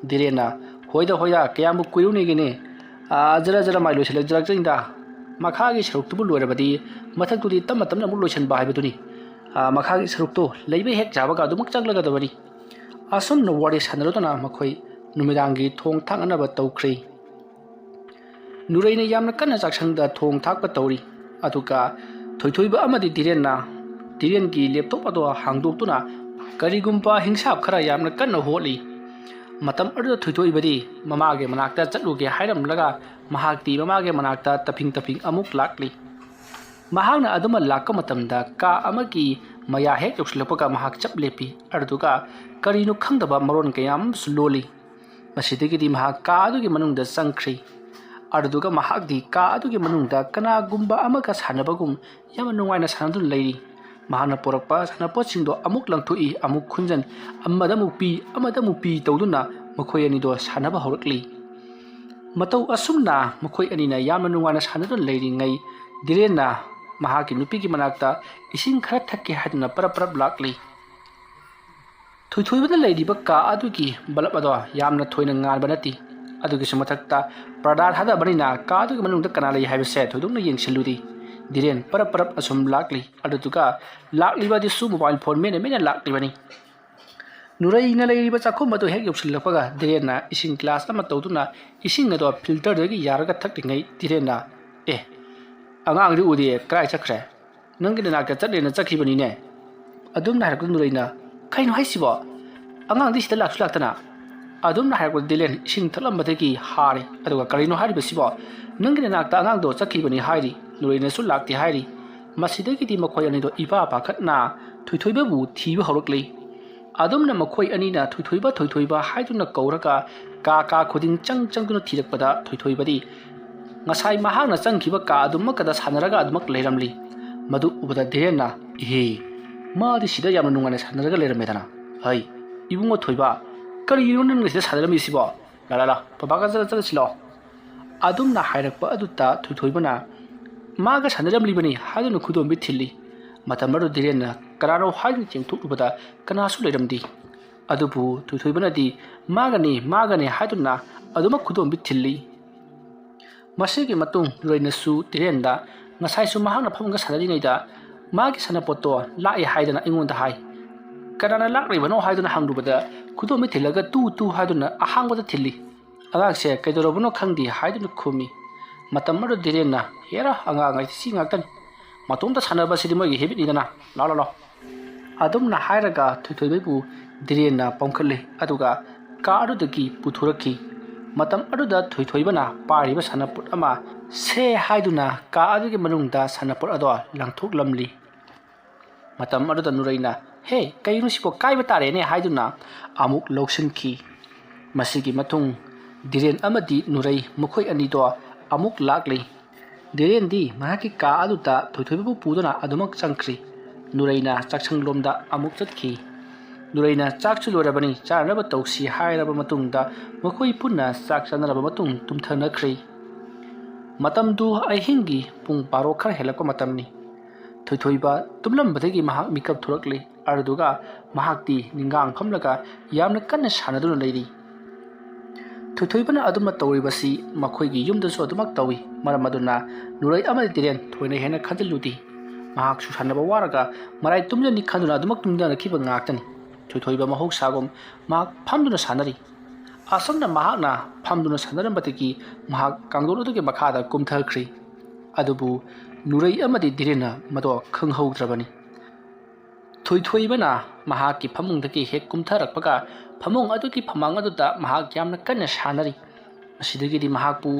ꯙꯤꯔꯦꯟꯅ, "ꯍꯣꯏꯗ ꯍꯣꯏꯗ, ꯀꯌꯥꯝꯕꯨ ꯀꯨꯏꯔꯨꯅꯦꯒꯦꯅꯦ? ꯑꯥ, ꯖꯔ ꯖꯔ ꯃꯥꯏ ꯂꯣꯏꯁꯤꯜꯂꯛ-, ꯖꯔꯛꯆꯅꯤꯗ꯫ ꯃꯈꯥꯒꯤ ꯁꯔꯨꯛꯇꯨꯕꯨ ꯂꯣꯏꯔꯕꯗꯤ ꯃꯊꯛꯇꯨꯗꯤ ꯇꯞꯅ ꯇꯞꯅ ꯑꯃꯨꯛ ꯂꯣꯏꯁꯤꯟꯕ ꯍꯥꯏꯕꯗꯨꯅꯤ꯫ ꯑ, ꯃꯈꯥꯒꯤ ꯁꯔꯨꯛꯇꯨ ꯂꯩꯕ ꯍꯦꯛ ꯌꯥꯕꯒ ꯑꯗꯨꯃꯛ ꯆꯪꯂꯒꯗꯕꯅꯤ꯫ ꯑꯁꯨꯝꯅ ꯋꯥꯔꯤ ꯁꯥꯟꯅꯔꯗꯨꯅ ꯃꯈꯣꯏ ꯅꯨꯃꯤꯗꯥꯡꯒꯤ ꯊꯣꯡ ꯊꯥꯛꯅꯅꯕ ꯇꯧꯈ꯭ꯔꯦ꯫ ꯅꯨꯔꯩꯅ ꯌꯥꯝꯅ ꯀꯟꯅ ꯆꯥꯛꯁꯪꯗ ꯊꯣꯡ ꯊꯥꯛꯄ ꯇꯧꯔꯤ꯫ ꯑꯗꯨꯒ ꯊꯣꯏꯊꯣꯏꯕ ꯑꯃꯗꯤ ꯙꯤꯔꯦꯟꯅ ꯙꯤꯔꯦꯟꯒꯤ ꯂꯦꯞꯇꯣꯞ ꯑꯗꯣ ꯍꯥꯡꯗꯣꯛꯇꯨꯅ ꯀꯔꯤꯒꯨꯝꯕ ꯍꯤꯡꯁꯥꯞ ꯈꯔ ꯌꯥꯝꯅ ꯀꯟꯅ ꯍꯣꯠꯂꯤ꯫ ꯃꯇꯝ ꯑꯗꯨꯗ ꯊꯣꯏꯊꯣꯏꯕꯗꯤ ꯃꯃꯥꯒꯤ ꯃꯅꯥꯛꯇ ꯆꯠꯂꯨꯒꯦ ꯍꯥꯏꯔꯝꯂꯒ ꯃꯍꯥꯛꯇꯤ ꯃꯃꯥꯒꯤ ꯃꯅꯥꯛꯇ ꯇꯞꯐꯤꯡ ꯇꯞꯐꯤꯡ ꯑꯃꯨꯛ ꯂꯥꯛꯂꯤ꯫ ꯃꯍꯥꯛꯅ ꯑꯗꯨꯃ ꯂꯥꯛꯄ ꯃꯇꯝꯗ ꯀꯥ ꯑꯃꯒꯤ ꯃꯌꯥ ꯍꯦꯛ ꯌꯧꯁꯤꯜꯂꯛꯄꯒ ꯃꯍꯥꯛ ꯆꯞ ꯂꯦꯞꯄꯤ꯫ ꯑꯗꯨꯗꯨꯒ ꯀꯔꯤꯅꯣ ꯈꯪꯗꯕ ꯃꯔꯣꯟ ꯀꯌꯥ ꯑꯃꯁꯨ ꯂꯣꯜꯂꯤ꯫ ꯃꯁꯤꯗꯒꯤꯗꯤ ꯃꯍꯥꯛ ꯀꯥ ꯑꯗꯨꯒꯤ ꯃꯅꯨꯡꯗ ꯆꯪꯈ꯭ꯔꯤ꯫ ꯑꯗꯨꯗꯨꯒ ꯃꯍꯥꯛꯇꯤ ꯀꯥ ꯑꯗꯨꯒꯤ ꯃꯅꯨꯡꯗ ꯀꯅꯥꯒꯨꯝꯕ ꯑꯃꯒ ꯁꯥꯟꯅꯕꯒꯨꯝ ꯌꯥꯝꯅ ꯅꯨꯡꯉꯥꯏꯅ ꯁꯥꯟꯅꯗꯨꯅ ꯂꯩꯔꯤ꯫ ꯃꯍꯥꯛꯅ ꯄꯨꯔꯛꯄ ꯁꯥꯟꯅꯄꯣꯠꯁꯤꯡꯗꯣ ꯑꯃꯨꯛ ꯂꯪꯊꯣꯛꯏ, ꯑꯃꯨꯛ ꯈꯨꯟꯖꯟ, ꯑꯃꯗ ꯑꯃꯨꯛ ꯄꯤ, ꯑꯃꯗ ꯑꯃꯨꯛ ꯄꯤ ꯇꯧꯗꯨꯅ ꯃꯈꯣꯏ ꯑꯅꯤꯗꯣ ꯁꯥꯟꯅꯕ ꯍꯧꯔꯛꯂꯤ꯫ ꯃꯇꯧ ꯑꯁꯨꯝꯅ ꯃꯈꯣꯏ ꯑꯅꯤꯅ ꯌꯥꯝꯅ ꯅꯨꯡꯉꯥꯏꯅ ꯁꯥꯟꯅꯗꯨꯅ ꯂꯩꯔꯤꯉꯩ ꯙꯤꯔꯦꯟꯅ ꯃꯍꯥꯛꯀꯤ ꯅꯨꯄꯤꯒꯤ ꯃꯅꯥꯛꯇ ꯏꯁꯤꯡ ꯈꯔ ꯊꯛꯀꯦ ꯍꯥꯏꯗꯨꯅ ꯄꯔꯞ ꯄꯔꯞ ꯂꯥꯛꯂꯤ꯫ ꯊꯣꯏꯊꯣꯏꯕꯅ ꯂꯩꯔꯤꯕ ꯀꯥ ꯑꯗꯨꯒꯤ ꯕꯂꯞ ꯑꯗꯣ ꯌꯥꯝꯅ ꯊꯣꯏꯅ ꯉꯥꯟꯕ ꯅꯠꯇꯦ꯫ ꯑꯗꯨꯒꯤꯁꯨ ꯃꯊꯛꯇ ꯄꯔꯗꯥ ꯊꯥꯗꯕꯅꯤꯅ ꯀꯥ ꯑꯗꯨꯒꯤ ꯃꯅꯨꯡꯗ ꯀꯅꯥ ꯂꯩ ꯍꯥꯏꯕꯁꯦ ꯊꯣꯏꯗꯣꯛꯅ ꯌꯦꯡꯁꯤꯜꯂꯨꯗꯦ꯫ ꯙꯤꯔꯦꯟ ꯄꯔꯞ ꯄꯔꯞ ꯑꯁꯨꯝ ꯂꯥꯛꯂꯤ꯫ ꯑꯗꯨꯗꯨꯒ ꯂꯥꯛꯂꯤꯕ ꯑꯗꯨꯁꯨ ꯃꯣꯕꯥꯏꯜ ꯐꯣꯟ ꯃꯦꯠꯅ ꯃꯦꯠꯅ ꯂꯥꯛꯂꯤꯕꯅꯤ꯫ ꯅꯨꯔꯩꯅ ꯂꯩꯔꯤꯕ ꯆꯥꯛꯈꯨꯝ ꯑꯗꯨ ꯍꯦꯛ ꯌꯧꯁꯤꯜꯂꯛꯄꯒ ꯙꯤꯔꯦꯟꯅ ꯏꯁꯤꯡ ꯒ꯭ꯂꯥꯁ ꯑꯃ ꯇꯧꯗꯨꯅ ꯏꯁꯤꯡ ꯑꯗꯣ ꯐꯤꯜꯇꯔꯗꯒꯤ ꯌꯥꯔꯒ ꯊꯛꯂꯤꯉꯩ ꯙꯤꯔꯦꯟꯅ, "ꯑꯦ, ꯑꯉꯥꯡꯗꯤ ꯎꯗꯦ, ꯀꯗꯥꯏ ꯆꯠꯈ꯭ꯔꯦ? ꯅꯪꯒꯤ ꯅꯅꯥꯛꯇ ꯆꯠꯂꯦꯅ ꯆꯠꯈꯤꯕꯅꯤꯅꯦ?" ꯑꯗꯨꯝꯅ ꯍꯥꯏꯔꯛꯄꯗ ꯅꯨꯔꯩꯅ, "ꯀꯩꯅꯣ ꯍꯥꯏꯁꯤꯕꯣ? ꯑꯉꯥꯡꯗꯤ ꯁꯤꯗ ꯂꯥꯛꯁꯨ ꯂꯥꯛꯇꯅ?" ꯑꯗꯨꯝꯅ ꯍꯥꯏꯔꯛꯄꯗ ꯙꯤꯔꯦꯟ ꯏꯁꯤꯡ ꯊꯛꯂꯝꯕꯗꯒꯤ ꯍꯥꯔꯦ꯫ ꯑꯗꯨꯒ, "ꯀꯔꯤꯅꯣ ꯍꯥꯏꯔꯤꯕꯁꯤꯕꯣ? ꯅꯪꯒꯤ ꯅꯅꯥꯛꯇ ꯑꯉꯥꯡꯗꯣ ꯆꯠꯈꯤꯕꯅꯤ ꯍꯥꯏꯔꯤ, ꯅꯨꯔꯩꯅꯁꯨ ꯂꯥꯛꯇꯦ ꯍꯥꯏꯔꯤ꯫" ꯃꯁꯤꯗꯒꯤꯗꯤ ꯃꯈꯣꯏ ꯑꯅꯤꯗꯣ ꯏꯄꯥ ꯄꯥꯈꯠꯅ ꯊꯣꯏꯊꯣꯏꯕꯕꯨ ꯊꯤꯕ ꯍꯧꯔꯛꯂꯤ꯫ ꯑꯗꯨꯝꯅ ꯃꯈꯣꯏ ꯑꯅꯤꯅ "ꯊꯣꯏꯊꯣꯏꯕ, ꯊꯣꯏꯊꯣꯏꯕ" ꯍꯥꯏꯗꯨꯅ ꯀꯧꯔꯒ ꯀꯥ ꯀꯥ ꯈꯨꯗꯤꯡ ꯆꯪ ꯆꯪꯗꯨꯅ ꯊꯤꯔꯛꯄꯗ ꯊꯣꯏꯊꯣꯏꯕꯗꯤ ꯉꯁꯥꯏ ꯃꯍꯥꯛꯅ ꯆꯪꯈꯤꯕ ꯀꯥ ꯑꯗꯨꯃꯛꯀꯗ ꯁꯥꯟꯅꯔꯒ ꯑꯗꯨꯃꯛ ꯂꯩꯔꯝꯂꯤ꯫ ꯃꯗꯨ ꯎꯕꯗ ꯙꯤꯔꯦꯟꯅ, "ꯏꯍꯦ, ꯃꯥꯗꯤ ꯁꯤꯗ ꯌꯥꯝꯅ ꯅꯨꯡꯉꯥꯏꯅ ꯁꯥꯟꯅꯔꯒ ꯂꯩꯔꯝꯃꯦꯗꯅ꯫ ꯍꯩ, ꯏꯕꯨꯡꯉꯣ ꯊꯣꯏꯕ, ꯀꯔꯤꯒꯤꯅꯣ ꯅꯪꯅ ꯁꯤꯗ ꯁꯥꯟꯅꯔꯝꯃꯤꯁꯤꯕꯣ? ꯂꯥ, ꯂꯥ, ꯂꯥ, ꯄꯄꯥꯒ ꯆꯠꯂ ꯆꯠꯂꯁꯤꯂꯣ?" ꯑꯗꯨꯝꯅ ꯍꯥꯏꯔꯛꯄ ꯑꯗꯨꯗ ꯊꯣꯏꯊꯣꯏꯕꯅ, "ꯃꯥꯒ ꯁꯥꯟꯅꯔꯝꯂꯤꯕꯅꯤ" ꯍꯥꯏꯗꯨꯅ ꯈꯨꯗꯣꯝꯕꯤ ꯊꯤꯜꯂꯤ꯫ ꯃꯇꯝ ꯑꯗꯨ ꯙꯤꯔꯦꯟꯅ ꯀꯅꯥꯅꯣ ꯍꯥꯏꯗꯨꯅ ꯆꯦꯡꯊꯣꯛꯂꯨꯕꯗ ꯀꯅꯥꯁꯨ ꯂꯩꯔꯝꯗꯦ꯫ ꯑꯗꯨꯕꯨ ꯊꯣꯏꯊꯣꯏꯕꯅꯗꯤ "ꯃꯥꯒꯅꯤ, ꯃꯥꯒꯅꯤ" ꯍꯥꯏꯗꯨꯅ ꯑꯗꯨꯃꯛ ꯈꯨꯗꯣꯝꯕꯤ ꯊꯤꯜꯂꯤ꯫ ꯃꯁꯤꯒꯤ ꯃꯇꯨꯡ ꯅꯨꯔꯩꯅꯁꯨ ꯙꯤꯔꯦꯟꯗ ꯉꯁꯥꯏꯁꯨ ꯃꯍꯥꯛꯅ ꯐꯝꯃꯒ ꯁꯥꯟꯅꯔꯤꯉꯩꯗ ꯃꯥꯒꯤ ꯁꯥꯟꯅꯄꯣꯠꯇꯣ ꯂꯥꯛꯑꯦ ꯍꯥꯏꯗꯅ ꯑꯩꯉꯣꯟꯗ ꯍꯥꯏ꯫ "ꯀꯅꯥꯅ ꯂꯥꯛꯂꯤꯕꯅꯣ?" ꯍꯥꯏꯗꯨꯅ ꯍꯪꯂꯨꯕꯗ ꯈꯨꯗꯣꯝꯕꯤ ꯊꯤꯜꯂꯒ "ꯇꯨ ꯇꯨ" ꯍꯥꯏꯗꯨꯅ ꯑꯍꯥꯡꯕꯗ ꯊꯤꯜꯂꯤ꯫ "ꯑꯉꯥꯡꯁꯦ ꯀꯩꯗꯧꯔꯕꯅꯣ ꯈꯪꯗꯦ" ꯍꯥꯏꯗꯨꯅ ꯈꯨꯝꯃꯤ꯫ ꯃꯇꯝ ꯑꯗꯨ ꯙꯤꯔꯦꯟꯅ, "ꯍꯦꯔꯥ, ꯑꯉꯥꯡ ꯍꯥꯏꯁꯤ ꯁꯤ ꯉꯥꯛꯇꯅꯤ꯫ ꯃꯇꯣꯝꯇ ꯁꯥꯟꯅꯕꯁꯤꯗꯤ ꯃꯣꯏꯒꯤ ꯍꯦꯕꯤꯠꯅꯤꯗꯅ꯫ ꯂꯥꯎ, ꯂꯥꯎ, ꯂꯥꯎ"꯫ ꯑꯗꯨꯝꯅ ꯍꯥꯏꯔꯒ ꯊꯣꯏꯊꯣꯏꯕꯕꯨ ꯙꯤꯔꯦꯟꯅ ꯄꯝꯈꯠꯂꯤ, ꯑꯗꯨꯒ ꯀꯥ ꯑꯗꯨꯗꯒꯤ ꯄꯨꯊꯣꯔꯛꯈꯤ꯫ ꯃꯇꯝ ꯑꯗꯨꯗ ꯊꯣꯏꯊꯣꯏꯕꯅ ꯄꯥꯏꯔꯤꯕ ꯁꯥꯟꯅꯄꯣꯠ ꯑꯃ "ꯁꯦ" ꯍꯥꯏꯗꯨꯅ ꯀꯥ ꯑꯗꯨꯒꯤ ꯃꯅꯨꯡꯗ ꯁꯥꯟꯅꯄꯣꯠ ꯑꯗꯣ ꯂꯪꯊꯣꯛꯂꯝꯂꯤ꯫ ꯃꯇꯝ ꯑꯗꯨꯗ ꯅꯨꯔꯩꯅ, "ꯍꯦ, ꯀꯩꯅꯣ ꯁꯤꯕꯣ, ꯀꯥꯏꯕ ꯇꯥꯔꯦꯅꯦ" ꯍꯥꯏꯗꯨꯅ ꯑꯃꯨꯛ ꯂꯧꯁꯤꯟꯈꯤ꯫ ꯃꯁꯤꯒꯤ ꯃꯇꯨꯡ ꯙꯤꯔꯦꯟ ꯑꯃꯗꯤ ꯅꯨꯔꯩ ꯃꯈꯣꯏ ꯑꯅꯤꯗꯣ ꯑꯃꯨꯛ ꯂꯥꯛꯂꯤ꯫ ꯙꯤꯔꯦꯟꯗꯤ ꯃꯍꯥꯛꯀꯤ ꯀꯥ ꯑꯗꯨꯗ ꯊꯣꯏꯊꯣꯏꯕꯕꯨ ꯄꯨꯗꯨꯅ ꯑꯗꯨꯃꯛ ꯆꯪꯈ꯭ꯔꯤ꯫ ꯅꯨꯔꯩꯅ ꯆꯥꯛꯁꯪꯂꯣꯝꯗ ꯑꯃꯨꯛ ꯆꯠꯈꯤ꯫ ꯅꯨꯔꯩꯅ "ꯆꯥꯛꯁꯨ ꯂꯣꯏꯔꯕꯅꯤ, ꯆꯥꯅꯅꯕ ꯇꯧꯁꯤ" ꯍꯥꯏꯔꯕ ꯃꯇꯨꯡꯗ ꯃꯈꯣꯏ ꯄꯨꯟꯅ ꯆꯥꯛ ꯆꯥꯅꯔꯕ ꯃꯇꯨꯡ ꯇꯨꯝꯊꯅꯈ꯭ꯔꯤ꯫ ꯃꯇꯝꯗꯨ ꯑꯍꯤꯡꯒꯤ ꯄꯨꯡ ꯕꯥꯔꯣ ꯈꯔ ꯍꯦꯜꯂꯛꯄ ꯃꯇꯝꯅꯤ꯫ ꯊꯣꯏꯊꯣꯏꯕ ꯇꯨꯝꯂꯝꯕꯗꯒꯤ ꯃꯍꯥꯛ ꯃꯤꯀꯞ ꯊꯣꯔꯛꯂꯤ꯫ ꯑꯗꯨꯗꯨꯒ ꯃꯍꯥꯛꯇꯤ ꯅꯤꯡꯒꯥꯡ ꯐꯝꯂꯒ ꯌꯥꯝꯅ ꯀꯟꯅ ꯁꯥꯟꯅꯗꯨꯅ ꯂꯩꯔꯤ꯫ ꯊꯣꯏꯊꯣꯏꯕꯅ ꯑꯗꯨꯝꯅ ꯇꯧꯔꯤꯕꯁꯤ ꯃꯈꯣꯏꯒꯤ ꯌꯨꯝꯗꯁꯨ ꯑꯗꯨꯃꯛ ꯇꯧꯏ꯫ ꯃꯔꯝ ꯑꯗꯨꯅ ꯅꯨꯔꯩ ꯑꯃꯗꯤ ꯙꯤꯔꯦꯟ ꯊꯣꯏꯅ ꯍꯦꯟꯅ ꯈꯟꯖꯤꯜꯂꯨꯗꯦ꯫ ꯃꯍꯥꯛꯁꯨ ꯁꯥꯟꯅꯕ ꯋꯥꯔꯒ ꯃꯔꯥꯏ ꯇꯨꯝꯖꯅꯤ ꯈꯟꯗꯨꯅ ꯑꯗꯨꯃꯛ ꯇꯨꯝꯊꯅꯈꯤꯕ ꯉꯥꯛꯇꯅꯤ꯫ ꯊꯣꯏꯊꯣꯏꯕ ꯃꯍꯧꯁꯥꯒꯨꯝ ꯃꯍꯥꯛ ꯐꯝꯗꯨꯅ ꯁꯥꯟꯅꯔꯤ꯫ ꯑꯁꯨꯝꯅ ꯃꯍꯥꯛꯅ ꯐꯝꯗꯨꯅ ꯁꯥꯟꯅꯔꯝꯕꯗꯒꯤ ꯃꯍꯥꯛ ꯀꯥꯡꯗꯣꯟ ꯑꯗꯨꯒꯤ ꯃꯈꯥꯗ ꯀꯨꯝꯊꯈ꯭ꯔꯤ꯫ ꯑꯗꯨꯕꯨ ꯅꯨꯔꯩ ꯑꯃꯗꯤ ꯙꯤꯔꯦꯟꯅ ꯃꯗꯣ ꯈꯪꯍꯧꯗ꯭ꯔꯕꯅꯤ꯫ ꯊꯣꯏꯊꯣꯏꯕꯅ ꯃꯍꯥꯛꯀꯤ ꯐꯃꯨꯡꯗꯒꯤ ꯍꯦꯛ ꯀꯨꯝꯊꯔꯛꯄꯒ ꯐꯃꯨꯡ ꯑꯗꯨꯒꯤ ꯐꯃꯥꯡ ꯑꯗꯨꯗ ꯃꯍꯥꯛ ꯌꯥꯝꯅ ꯀꯟꯅ ꯁꯥꯟꯅꯔꯤ꯫ ꯃꯁꯤꯗꯒꯤꯗꯤ ꯃꯍꯥꯛꯄꯨ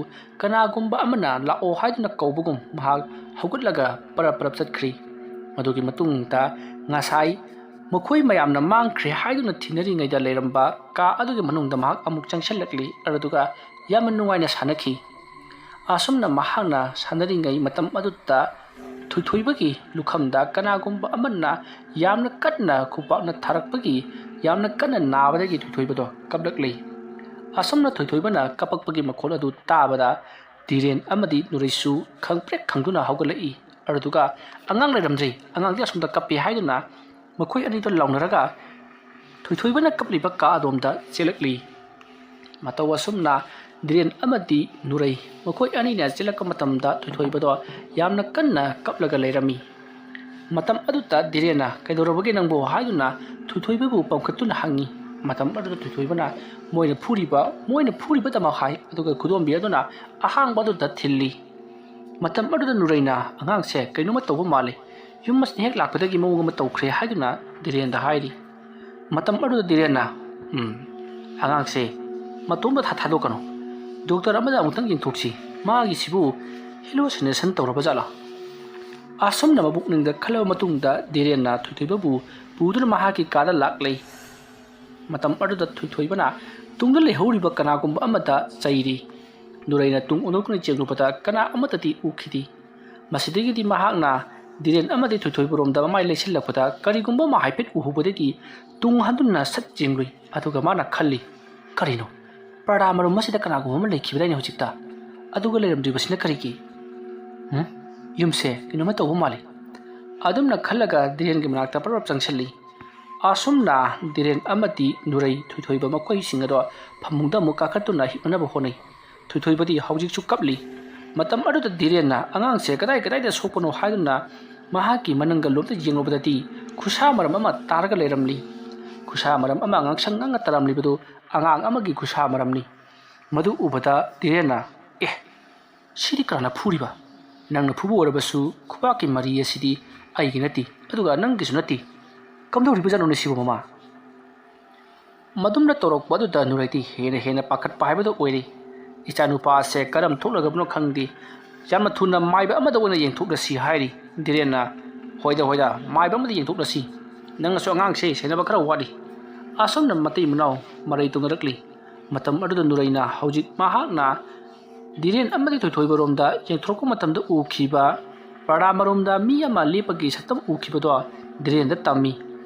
ꯀꯅꯥꯒꯨꯝꯕ ꯑꯃꯅ "ꯂꯥꯛꯑꯣ" ꯍꯥꯏꯗꯨꯅ ꯀꯧꯕꯒꯨꯝ ꯃꯍꯥꯛ ꯍꯧꯒꯠꯂꯒ ꯄꯔꯞ ꯄꯔꯞ ꯆꯠꯈ꯭ꯔꯤ꯫ ꯃꯗꯨꯒꯤ ꯃꯇꯨꯡꯗ ꯉꯁꯥꯏ ꯃꯈꯣꯏ ꯃꯌꯥꯝꯅ ꯃꯥꯡꯈ꯭ꯔꯦ ꯍꯥꯏꯗꯨꯅ ꯊꯤꯅꯔꯤꯉꯩꯗ ꯂꯩꯔꯝꯕ ꯀꯥ ꯑꯗꯨꯒꯤ ꯃꯅꯨꯡꯗ ꯃꯍꯥꯛ ꯑꯃꯨꯛ ꯆꯪꯁꯤꯜꯂꯛꯂꯤ, ꯑꯗꯨꯒ ꯌꯥꯝꯅ ꯅꯨꯡꯉꯥꯏꯅ ꯁꯥꯟꯅꯈꯤ꯫ ꯑꯁꯨꯝꯅ ꯃꯍꯥꯛꯅ ꯁꯥꯟꯅꯔꯤꯉꯩ ꯃꯇꯝ ꯑꯗꯨꯗ ꯊꯣꯏꯊꯣꯏꯕꯒꯤ ꯂꯨꯈꯝꯗ ꯀꯅꯥꯒꯨꯝꯕ ꯑꯃꯅ ꯌꯥꯝꯅ ꯀꯟꯅ ꯈꯨꯄꯥꯛꯅ ꯊꯥꯔꯛꯄꯒꯤ ꯌꯥꯝꯅ ꯀꯟꯅ ꯅꯥꯕꯗꯒꯤ ꯊꯣꯏꯊꯣꯏꯕꯗꯣ ꯀꯞꯂꯛꯂꯤ꯫ ꯑꯁꯨꯝꯅ ꯊꯣꯏꯊꯣꯏꯕꯅ ꯀꯞꯄꯛꯄꯒꯤ ꯃꯈꯣꯜ ꯑꯗꯨ ꯇꯥꯕꯗ ꯙꯤꯔꯦꯟ ꯑꯃꯗꯤ ꯅꯨꯔꯩꯁꯨ ꯈꯪꯄ꯭ꯔꯦꯛ ꯈꯪꯗꯨꯅ ꯍꯧꯒꯠꯂꯛꯏ꯫ ꯑꯗꯨꯗꯨꯒ ꯑꯉꯥꯡ ꯂꯩꯔꯝꯗ꯭ꯔꯦ꯫ ꯑꯉꯥꯡꯗꯤ ꯑꯁꯣꯝꯗ ꯀꯞꯄꯦ ꯍꯥꯏꯗꯨꯅ ꯃꯈꯣꯏ ꯑꯅꯤꯗꯣ ꯂꯥꯎꯅꯔꯒ ꯊꯣꯏꯊꯣꯏꯕꯅ ꯀꯞꯂꯤꯕ ꯀꯥ ꯑꯗꯣꯝꯗ ꯆꯦꯜꯂꯛꯂꯤ꯫ ꯃꯇꯧ ꯑꯁꯨꯝꯅ ꯙꯤꯔꯦꯟ ꯑꯃꯗꯤ ꯅꯨꯔꯩ ꯃꯈꯣꯏ ꯑꯅꯤꯅ ꯆꯦꯜꯂꯛꯄ ꯃꯇꯝꯗ ꯊꯣꯏꯊꯣꯏꯕꯗꯣ ꯌꯥꯝꯅ ꯀꯟꯅ ꯀꯞꯂꯒ ꯂꯩꯔꯝꯃꯤ꯫ ꯃꯇꯝ ꯑꯗꯨꯗ ꯙꯤꯔꯦꯟꯅ "ꯀꯩꯗꯧꯔꯕꯒꯦ ꯅꯪꯕꯨ?" ꯍꯥꯏꯗꯨꯅ ꯊꯣꯏꯊꯣꯏꯕꯕꯨ ꯄꯝꯈꯠꯇꯨꯅ ꯍꯪꯉꯤ꯫ ꯃꯇꯝ ꯑꯗꯨꯗ ꯊꯣꯏꯊꯣꯏꯕꯅ ꯃꯣꯏꯅ ꯐꯨꯔꯤꯕ, ꯃꯣꯏꯅ ꯐꯨꯔꯤꯕꯗꯃꯛ ꯍꯥꯏ, ꯑꯗꯨꯒ ꯈꯨꯗꯣꯝꯕꯤ ꯑꯗꯨꯅ ꯑꯍꯥꯡꯕ ꯑꯗꯨꯗ ꯊꯤꯜꯂꯤ꯫ ꯃꯇꯝ ꯑꯗꯨꯗ ꯅꯨꯔꯩꯅ, "ꯑꯉꯥꯡꯁꯦ ꯀꯩꯅꯣꯝꯃ ꯇꯧꯕ ꯃꯥꯜꯂꯤ, ꯌꯨꯝ ꯑꯁꯤꯗ ꯍꯦꯛ ꯂꯥꯛꯄꯗꯒꯤ ꯃꯑꯣꯡ ꯑꯃ ꯇꯧꯈ꯭ꯔꯦ" ꯍꯥꯏꯗꯨꯅ ꯙꯤꯔꯦꯟꯗ ꯍꯥꯏꯔꯤ꯫ ꯃꯇꯝ ꯑꯗꯨꯗ ꯙꯤꯔꯦꯟꯅ, "ꯎꯝ, ꯑꯉꯥꯡꯁꯦ ꯃꯇꯣꯝꯇ ꯊꯥ-, ꯊꯥꯗꯣꯛꯀꯅꯨ꯫ ꯗꯣꯛꯇꯔ ꯑꯃꯗ ꯑꯃꯨꯛꯇꯪ ꯌꯦꯡꯊꯣꯛꯁꯤ꯫ ꯃꯥꯒꯤꯁꯤꯕꯨ ꯍꯦꯂꯨꯁꯤꯅꯦꯁꯟ ꯇꯧꯔꯕ ꯖꯥꯠꯂꯥ?" ꯑꯁꯨꯝꯅ ꯃꯕꯨꯛꯅꯤꯡꯗ ꯈꯜꯂꯕ ꯃꯇꯨꯡꯗ ꯙꯤꯔꯦꯟꯅ ꯊꯣꯏꯊꯣꯏꯕꯕꯨ ꯄꯨꯗꯨꯅ ꯃꯍꯥꯛꯀꯤ ꯀꯥꯗ ꯂꯥꯛꯂꯦ꯫ ꯃꯇꯝ ꯑꯗꯨꯗ ꯊꯣꯏꯊꯣꯏꯕꯅ ꯇꯨꯡꯗ ꯂꯩꯍꯧꯔꯤꯕ ꯀꯅꯥꯒꯨꯝꯕ ꯑꯃꯗ ꯆꯩꯔꯤ꯫ ꯅꯨꯔꯩꯅ ꯇꯨꯡ ꯑꯣꯟꯊꯣꯛꯇꯨꯅ ꯌꯦꯡꯂꯨꯕꯗ ꯀꯅꯥ ꯑꯃꯠꯇꯗꯤ ꯎꯈꯤꯗꯦ꯫ ꯃꯁꯤꯗꯒꯤꯗꯤ ꯃꯍꯥꯛꯅ ꯙꯤꯔꯦꯟ ꯑꯃꯗꯤ ꯊꯣꯏꯊꯣꯏꯕꯔꯣꯝꯗ ꯃꯃꯥꯏ ꯂꯩꯁꯤꯜꯂꯛꯄꯗ ꯀꯔꯤꯒꯨꯝꯕ ꯑꯃ ꯍꯥꯏꯐꯦꯠ ꯎꯍꯧꯕꯗꯒꯤ ꯇꯨꯡ ꯍꯟꯗꯨꯅ ꯁꯠ ꯌꯦꯡꯂꯨꯏ꯫ ꯑꯗꯨꯒ ꯃꯥꯅ ꯈꯜꯂꯤ, "ꯀꯔꯤꯅꯣ? ꯄꯔꯗꯥ ꯃꯔꯨꯝ ꯑꯁꯤꯗ ꯀꯅꯥꯒꯨꯝꯕ ꯑꯃ ꯂꯩꯈꯤꯕꯗꯥꯏꯅꯦ ꯍꯧꯖꯤꯛꯇ? ꯑꯗꯨꯒ ꯂꯩꯔꯝꯗ꯭ꯔꯤꯕꯁꯤꯅ ꯀꯔꯤꯒꯤ? ꯎꯝ? ꯌꯨꯝꯁꯦ ꯀꯩꯅꯣꯝꯃ ꯇꯧꯕ ꯃꯥꯜꯂꯤ"꯫ ꯑꯗꯨꯝꯅ ꯈꯜꯂꯒ ꯙꯤꯔꯦꯟꯒꯤ ꯃꯅꯥꯛꯇ ꯄꯔꯞ ꯆꯪꯁꯤꯜꯂꯤ꯫ ꯑꯁꯨꯝꯅ ꯙꯤꯔꯦꯟ ꯑꯃꯗꯤ ꯅꯨꯔꯩ ꯊꯣꯏꯊꯣꯏꯕ ꯃꯈꯣꯏꯁꯤꯡ ꯑꯗꯣ ꯐꯃꯨꯡꯗ ꯑꯃꯨꯛ ꯀꯥꯈꯠꯇꯨꯅ ꯍꯤꯞꯅꯅꯕ ꯍꯣꯠꯅꯩ꯫ ꯊꯣꯏꯊꯣꯏꯕꯗꯤ ꯍꯧꯖꯤꯛꯁꯨ ꯀꯞꯂꯤ꯫ ꯃꯇꯝ ꯑꯗꯨꯗ ꯙꯤꯔꯦꯟꯅ ꯑꯉꯥꯡꯁꯦ ꯀꯗꯥꯏ ꯀꯗꯥꯏꯗ ꯁꯣꯛꯄꯅꯣ ꯍꯥꯏꯗꯨꯅ ꯃꯍꯥꯛꯀꯤ ꯃꯅꯪꯒꯜꯂꯣꯝꯗ ꯌꯦꯡꯂꯨꯕꯗꯗꯤ ꯈꯨꯁꯥ ꯃꯔꯝ ꯑꯃ ꯇꯥꯔꯒ ꯂꯩꯔꯝꯂꯤ꯫ ꯈꯨꯁꯥ ꯃꯔꯝ ꯑꯃ ꯉꯥꯡꯁꯪ ꯉꯥꯡꯅ ꯇꯥꯔꯝꯂꯤꯕꯗꯨ ꯑꯉꯥꯡ ꯑꯃꯒꯤ ꯈꯨꯁꯥ ꯃꯔꯝꯅꯤ꯫ ꯃꯗꯨ ꯎꯕꯗ ꯙꯤꯔꯦꯟꯅ, "ꯑꯦ, ꯁꯤꯗꯤ ꯀꯅꯥꯅ ꯐꯨꯔꯤꯕ? ꯅꯪꯅ ꯐꯨꯕ ꯑꯣꯏꯔꯕꯁꯨ ꯈꯨꯕꯥꯛꯀꯤ ꯃꯔꯤ ꯑꯁꯤꯗꯤ ꯑꯩꯒꯤ ꯅꯠꯇꯦ, ꯑꯗꯨꯒ ꯅꯪꯒꯤꯁꯨ ꯅꯠꯇꯦ꯫ ꯀꯝꯗꯧꯔꯤꯕꯖꯥꯠꯅꯣꯅꯦ ꯁꯤꯕꯨ ꯃꯃꯥ?" ꯃꯗꯨꯝꯅ ꯇꯧꯔꯛꯄ ꯑꯗꯨꯗ ꯅꯨꯔꯩꯗꯤ ꯍꯦꯟꯅ ꯍꯦꯟꯅ ꯄꯥꯈꯠꯄ ꯍꯥꯏꯕꯗꯨ ꯑꯣꯏꯔꯦ꯫ "ꯏꯆꯥꯅꯨꯄꯥꯁꯦ ꯀꯔꯝ ꯊꯣꯛꯂꯒꯕꯅꯣ ꯈꯪꯗꯦ꯫ ꯌꯥꯝꯅ ꯊꯨꯅ ꯃꯥꯏꯕ ꯑꯃꯗ ꯑꯣꯏꯅ ꯌꯦꯡꯊꯣꯛꯂꯁꯤ" ꯍꯥꯏꯔꯤ꯫ ꯙꯤꯔꯦꯟꯅ, "ꯍꯣꯏꯗ, ꯍꯣꯏꯗ, ꯃꯥꯏꯕ ꯑꯃꯗ ꯌꯦꯡꯊꯣꯛꯂꯁꯤ꯫ ꯅꯪꯅꯁꯨ ꯑꯉꯥꯡꯁꯦ ꯁꯦꯟꯅꯕ ꯈꯔ ꯋꯥꯠꯂꯤ"꯫ ꯑꯁꯨꯝꯅ ꯃꯇꯩ ꯃꯅꯥꯎ ꯃꯔꯩ ꯇꯧꯅꯔꯛꯂꯤ꯫ ꯃꯇꯝ ꯑꯗꯨꯗ ꯅꯨꯔꯩꯅ ꯍꯧꯖꯤꯛ ꯃꯍꯥꯛꯅ ꯙꯤꯔꯦꯟ ꯑꯃꯗꯤ ꯊꯣꯏꯊꯣꯏꯕꯔꯣꯝꯗ ꯌꯦꯡꯊꯣꯔꯛꯄ ꯃꯇꯝꯗ ꯎꯈꯤꯕ ꯄꯔꯗꯥ ꯃꯔꯨꯝꯗ ꯃꯤ ꯑꯃ ꯂꯦꯞꯄꯒꯤ ꯁꯛꯇꯝ ꯎꯈꯤꯕꯗꯣ ꯙꯤꯔꯦꯟꯗ ꯇꯝꯃꯤ꯫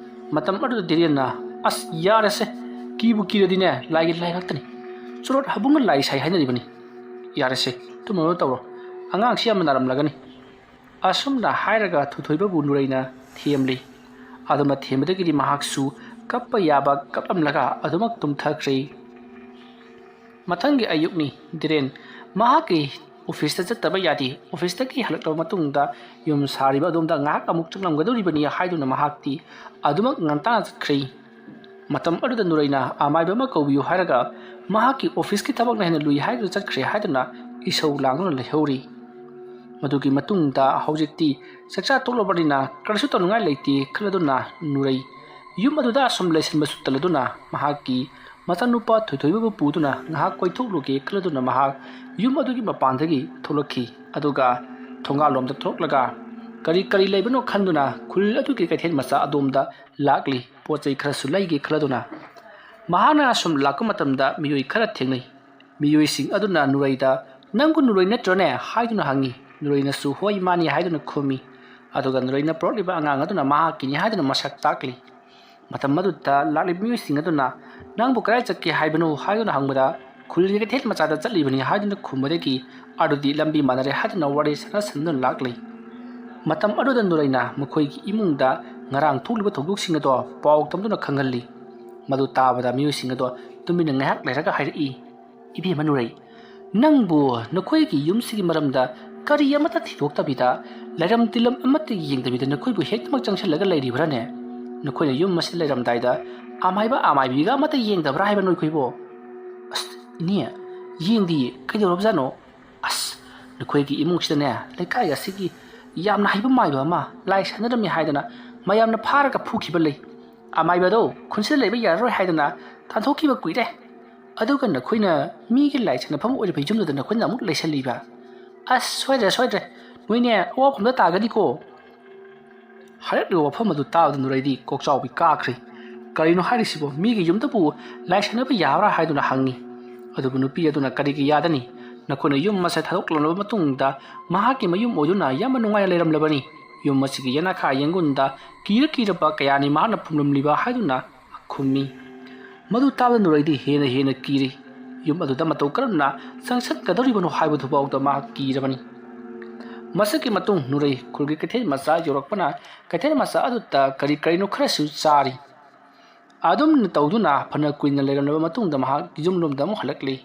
ꯃꯇꯝ ꯑꯗꯨꯗ ꯙꯤꯔꯦꯟꯅ, "ꯑꯁ, ꯌꯥꯔꯦꯁꯦ, ꯀꯤꯕꯨ ꯀꯤꯔꯗꯤꯅꯦ, ꯂꯥꯏꯒꯤ ꯂꯥꯏ ꯉꯥꯛꯇꯅꯤ꯫ ꯆꯨꯔꯣꯠ ꯍꯥꯕꯨꯡꯅ ꯂꯥꯏ ꯁꯥꯏ ꯍꯥꯏꯅꯔꯤꯕꯅꯤ꯫ ꯌꯥꯔꯦꯁꯦ, ꯇꯨꯝꯅꯕ ꯇꯧꯔꯣ꯫ ꯑꯉꯥꯡꯁꯤ ꯌꯥꯝꯅ ꯅꯥꯔꯝꯂꯒꯅꯤ"꯫ ꯑꯁꯨꯝꯅ ꯍꯥꯏꯔꯒ ꯊꯣꯏꯊꯣꯏꯕꯕꯨ ꯅꯨꯔꯩꯅ ꯊꯦꯝꯂꯤ꯫ ꯑꯗꯨꯝꯅ ꯊꯦꯝꯕꯗꯒꯤꯗꯤ ꯃꯍꯥꯛꯁꯨ ꯀꯞꯄ ꯌꯥꯕ ꯀꯞꯂꯝꯂꯒ ꯑꯗꯨꯃꯛ ꯇꯨꯝꯊꯈ꯭ꯔꯦ꯫ ꯃꯊꯪꯒꯤ ꯑꯌꯨꯛꯅꯤ꯫ ꯗꯤꯔꯦꯟ ꯃꯍꯥꯛꯀꯤ ꯑꯣꯐꯤꯁꯇ ꯆꯠꯇꯕ ꯌꯥꯗꯦ꯫ ꯑꯣꯐꯤꯁꯇꯒꯤ ꯍꯜꯂꯛꯂꯕ ꯃꯇꯨꯡꯗ ꯌꯨꯝ ꯁꯥꯔꯤꯕ ꯑꯗꯣꯝꯗ ꯉꯥꯏꯍꯥꯛ ꯑꯃꯨꯛ ꯆꯪꯂꯝꯒꯗꯧꯔꯤꯕꯅꯤ ꯍꯥꯏꯗꯨꯅ ꯃꯍꯥꯛꯇꯤ ꯑꯗꯨꯃꯛ ꯉꯟꯇꯥꯅ ꯆꯠꯈ꯭ꯔꯦ꯫ ꯃꯇꯝ ꯑꯗꯨꯗ ꯅꯨꯔꯩꯅ ꯑꯃꯥꯏꯕ ꯑꯃ ꯀꯧꯕꯤꯌꯨ ꯍꯥꯏꯔꯒ ꯃꯍꯥꯛꯀꯤ ꯑꯣꯐꯤꯁꯀꯤ ꯊꯕꯛꯅ ꯍꯦꯟꯅ ꯂꯨꯏ ꯍꯥꯏꯗꯨꯅ ꯆꯠꯈ꯭ꯔꯦ ꯍꯥꯏꯗꯨꯅ ꯏꯁꯧ ꯂꯥꯡꯗꯨꯅ ꯂꯩꯍꯧꯔꯤ꯫ ꯃꯗꯨꯒꯤ ꯃꯇꯨꯡꯗ ꯍꯧꯖꯤꯛꯇꯤ ꯆꯥꯛꯆꯥ ꯇꯣꯛꯂꯕꯅꯤꯅ ꯀꯔꯤꯁꯨ ꯇꯧꯅꯤꯡꯉꯥꯏ ꯂꯩꯇꯦ ꯈꯜꯂꯗꯨꯅ ꯅꯨꯔꯩ ꯌꯨꯝ ꯑꯗꯨꯗ ꯑꯁꯨꯝ ꯂꯩꯁꯤꯟꯕꯁꯨ ꯇꯜꯂꯗꯨꯅ ꯃꯍꯥꯛꯀꯤ ꯃꯆꯥꯅꯨꯄꯥ ꯊꯣꯏꯊꯣꯏꯕꯕꯨ ꯄꯨꯗꯨꯅ ꯉꯥꯏꯍꯥꯛ ꯀꯣꯏꯊꯣꯛꯂꯨꯒꯦ ꯈꯜꯂꯗꯨꯅ ꯃꯍꯥꯛ ꯌꯨꯝ ꯑꯗꯨꯒꯤ ꯃꯄꯥꯟꯗꯒꯤ ꯊꯣꯛꯂꯛꯈꯤ꯫ ꯑꯗꯨꯒ ꯊꯣꯡꯒꯥꯜꯂꯣꯝꯗ ꯊꯣꯛꯂꯒ ꯀꯔꯤ ꯀꯔꯤ ꯂꯩꯕꯅꯣ ꯈꯟꯗꯨꯅ ꯈꯨꯜ ꯑꯗꯨꯒꯤ ꯀꯩꯊꯦꯜ ꯃꯆꯥ ꯑꯗꯣꯝꯗ ꯂꯥꯛꯂꯤ꯫ ꯄꯣꯠ ꯆꯩ ꯈꯔꯁꯨ ꯂꯩꯒꯦ ꯈꯜꯂꯗꯨꯅ ꯃꯍꯥꯛꯅ ꯑꯁꯨꯝ ꯂꯥꯛꯄ ꯃꯇꯝꯗ ꯃꯤꯑꯣꯏ ꯈꯔ ꯊꯦꯡꯅꯩ꯫ ꯃꯤꯑꯣꯏꯁꯤꯡ ꯑꯗꯨꯅ ꯅꯨꯔꯩꯗ "ꯅꯪꯕꯨ ꯅꯨꯔꯩ ꯅꯠꯇ꯭ꯔꯅꯦ?" ꯍꯥꯏꯗꯨꯅ ꯍꯪꯉꯤ꯫ ꯅꯨꯔꯩꯅꯁꯨ "ꯍꯣꯏ, ꯃꯥꯅꯤ" ꯍꯥꯏꯗꯨꯅ ꯈꯨꯝꯃꯤ꯫ ꯑꯗꯨꯒ ꯅꯨꯔꯩꯅ ꯄꯨꯔꯛꯂꯤꯕ ꯑꯉꯥꯡ ꯑꯗꯨꯅ ꯃꯍꯥꯛꯀꯤꯅꯤ ꯍꯥꯏꯗꯨꯅ ꯃꯁꯛ ꯇꯥꯛꯂꯤ꯫ ꯃꯇꯝ ꯑꯗꯨꯗ ꯂꯥꯛꯂꯤꯕ ꯃꯤꯑꯣꯏꯁꯤꯡ ꯑꯗꯨꯅ "ꯅꯪꯕꯨ ꯀꯗꯥꯏ ꯆꯠꯀꯦ ꯍꯥꯏꯕꯅꯣ?" ꯍꯥꯏꯗꯨꯅ ꯍꯪꯕꯗ "ꯈꯨꯜꯒꯤ ꯀꯩꯊꯦꯜ ꯃꯆꯥꯗ ꯆꯠꯂꯤꯕꯅꯤ" ꯍꯥꯏꯗꯨꯅ ꯈꯨꯝꯕꯗꯒꯤ ꯑꯗꯨꯗꯤ ꯂꯝꯕꯤ ꯃꯥꯟꯅꯔꯦ ꯍꯥꯏꯗꯨꯅ ꯋꯥꯔꯤ ꯁꯥꯟꯅ ꯁꯥꯟꯅꯗꯨꯅ ꯂꯥꯛꯂꯤ꯫ ꯃꯇꯝ ꯑꯗꯨꯗ ꯅꯨꯔꯩꯅ ꯃꯈꯣꯏꯒꯤ ꯏꯃꯨꯡꯗ ꯉꯔꯥꯡ ꯊꯣꯛꯂꯤꯕ ꯊꯧꯗꯣꯛꯁꯤꯡ ꯑꯗꯣ ꯄꯥꯎ ꯇꯝꯗꯨꯅ ꯈꯪꯍꯜꯂꯤ꯫ ꯃꯗꯨ ꯇꯥꯕꯗ ꯃꯤꯑꯣꯏꯁꯤꯡ ꯑꯗꯣ ꯇꯨꯃꯤꯟꯅ ꯉꯥꯏꯍꯥꯛ ꯂꯩꯔꯒ ꯍꯥꯏꯔꯛꯏ, "ꯏꯕꯦꯝꯃ ꯅꯨꯔꯩ, ꯅꯪꯕꯨ ꯅꯈꯣꯏꯒꯤ ꯌꯨꯝꯁꯤꯒꯤ ꯃꯔꯝꯗ ꯀꯔꯤ ꯑꯃꯠꯇ ꯊꯤꯗꯣꯛꯇꯕꯤꯗ, ꯂꯩꯔꯝ ꯇꯤꯜꯂꯝ ꯑꯃꯠꯇ ꯌꯦꯡꯗꯕꯤꯗ ꯅꯈꯣꯏꯕꯨ ꯍꯦꯛꯇꯃꯛ ꯆꯪꯁꯤꯜꯂꯒ ꯂꯩꯔꯤꯕ꯭ꯔꯥꯅꯦ? ꯅꯈꯣꯏꯅ ꯌꯨꯝ ꯑꯁꯤꯗ ꯂꯩꯔꯝꯗꯥꯏꯗ ꯑꯃꯥꯏꯕ ꯑꯃꯥꯏꯕꯤꯒ ꯑꯃꯠꯇ ꯌꯦꯡꯗꯕ꯭ꯔꯥ ꯍꯥꯏꯕ ꯅꯈꯣꯏꯕꯨ?" "ꯑꯁ, ꯏꯅꯦ, ꯌꯦꯡꯗꯤꯌꯦ꯫ ꯀꯩꯗꯧꯔꯕꯖꯥꯠꯅꯣ? ꯑꯁ, ꯅꯈꯣꯏꯒꯤ ꯏꯃꯨꯡꯁꯤꯗꯅꯦ, ꯂꯩꯀꯥꯏ ꯑꯁꯤꯒꯤ ꯌꯥꯝꯅ ꯍꯩꯕ ꯃꯥꯏꯕ ꯑꯃ ꯂꯥꯏ ꯁꯥꯟꯅꯔꯝꯃꯤ ꯍꯥꯏꯗꯅ ꯃꯌꯥꯝꯅ ꯐꯥꯔꯒ ꯐꯨꯈꯤꯕ ꯂꯩ꯫ ꯑꯃꯥꯏꯕꯗꯣ ꯈꯨꯟꯁꯤꯗ ꯂꯩꯕ ꯌꯥꯔꯔꯣꯏ ꯍꯥꯏꯗꯅ ꯇꯥꯟꯊꯣꯛꯈꯤꯕ ꯀꯨꯏꯔꯦ꯫ ꯑꯗꯨꯒ ꯅꯈꯣꯏꯅ ꯃꯤꯒꯤ ꯂꯥꯏ ꯁꯥꯟꯅꯐꯝ ꯑꯣꯏꯔꯤꯕ ꯌꯨꯝꯗꯨꯗ ꯅꯈꯣꯏꯅ ꯑꯃꯨꯛ ꯂꯩꯁꯜꯂꯤꯕ꯫ ꯑꯁ, ꯁꯣꯏꯗ꯭ꯔꯦ, ꯁꯣꯏꯗ꯭ꯔꯦ꯫ ꯅꯣꯏꯅꯦ ꯑꯋꯥꯐꯝꯗ ꯇꯥꯒꯅꯤꯀꯣ꯫" ꯍꯥꯏꯔꯛꯂꯤꯕ ꯋꯥꯐꯝ ꯑꯗꯨ ꯇꯥꯕꯗ ꯅꯨꯔꯩꯗꯤ ꯀꯣꯛꯆꯥꯎꯕꯤ ꯀꯥꯈ꯭ꯔꯦ꯫ "ꯀꯔꯤꯅꯣ ꯍꯥꯏꯔꯤꯁꯤꯕꯣ? ꯃꯤꯒꯤ ꯌꯨꯝꯗꯕꯨ ꯂꯥꯏ ꯁꯥꯟꯅꯕ ꯌꯥꯕ꯭ꯔꯥ?" ꯍꯥꯏꯗꯨꯅ ꯍꯪꯉꯤ꯫ ꯑꯗꯨꯕꯨ ꯅꯨꯄꯤ ꯑꯗꯨꯅ "ꯀꯔꯤꯒꯤ ꯌꯥꯗꯅꯤ? ꯅꯈꯣꯏꯅ ꯌꯨꯝ ꯑꯁꯦ ꯊꯥꯗꯣꯛꯂꯝꯂꯕ ꯃꯇꯨꯡꯗ ꯃꯍꯥꯛꯀꯤ ꯃꯌꯨꯝ ꯑꯣꯏꯗꯨꯅ ꯌꯥꯝꯅ ꯅꯨꯡꯉꯥꯏꯅ ꯂꯩꯔꯝꯂꯕꯅꯤ꯫ ꯌꯨꯝ ꯑꯁꯤꯒꯤ ꯌꯦꯅꯈꯥ ꯌꯦꯡꯒꯨꯟꯗ ꯀꯤꯔ ꯀꯤꯔꯕ ꯀꯌꯥꯅꯤ ꯃꯍꯥꯛꯅ ꯐꯨꯝꯂꯝꯂꯤꯕ" ꯍꯥꯏꯗꯨꯅ ꯈꯨꯝꯃꯤ꯫ ꯃꯗꯨ ꯇꯥꯕꯗ ꯅꯨꯔꯩꯗꯤ ꯍꯦꯟꯅ ꯍꯦꯟꯅ ꯀꯤꯔꯤ꯫ ꯌꯨꯝ ꯑꯗꯨꯗ ꯃꯇꯧ ꯀꯔꯝꯅ ꯆꯪꯁꯤꯟꯒꯗꯧꯔꯤꯕꯅꯣ ꯍꯥꯏꯕꯗꯨꯐꯥꯎꯗ ꯃꯍꯥꯛ ꯀꯤꯔꯕꯅꯤ꯫ ꯃꯁꯤꯒꯤ ꯃꯇꯨꯡ ꯅꯨꯔꯩ ꯈꯨꯜꯒꯤ ꯀꯩꯊꯦꯜ ꯃꯆꯥ ꯌꯧꯔꯛꯄꯅ ꯀꯩꯊꯦꯜ ꯃꯆꯥ ꯑꯗꯨꯗ ꯀꯔꯤ ꯀꯔꯤꯅꯣ ꯈꯔꯁꯨ ꯆꯥꯔꯤ꯫ ꯑꯗꯨꯝꯅ ꯇꯧꯗꯨꯅ ꯐꯅ ꯀꯨꯏꯅ ꯂꯩꯔꯝꯂꯕ ꯃꯇꯨꯡꯗ ꯃꯍꯥꯛ ꯌꯨꯝꯂꯣꯝꯗ ꯑꯃꯨꯛ ꯍꯜꯂꯛꯂꯤ꯫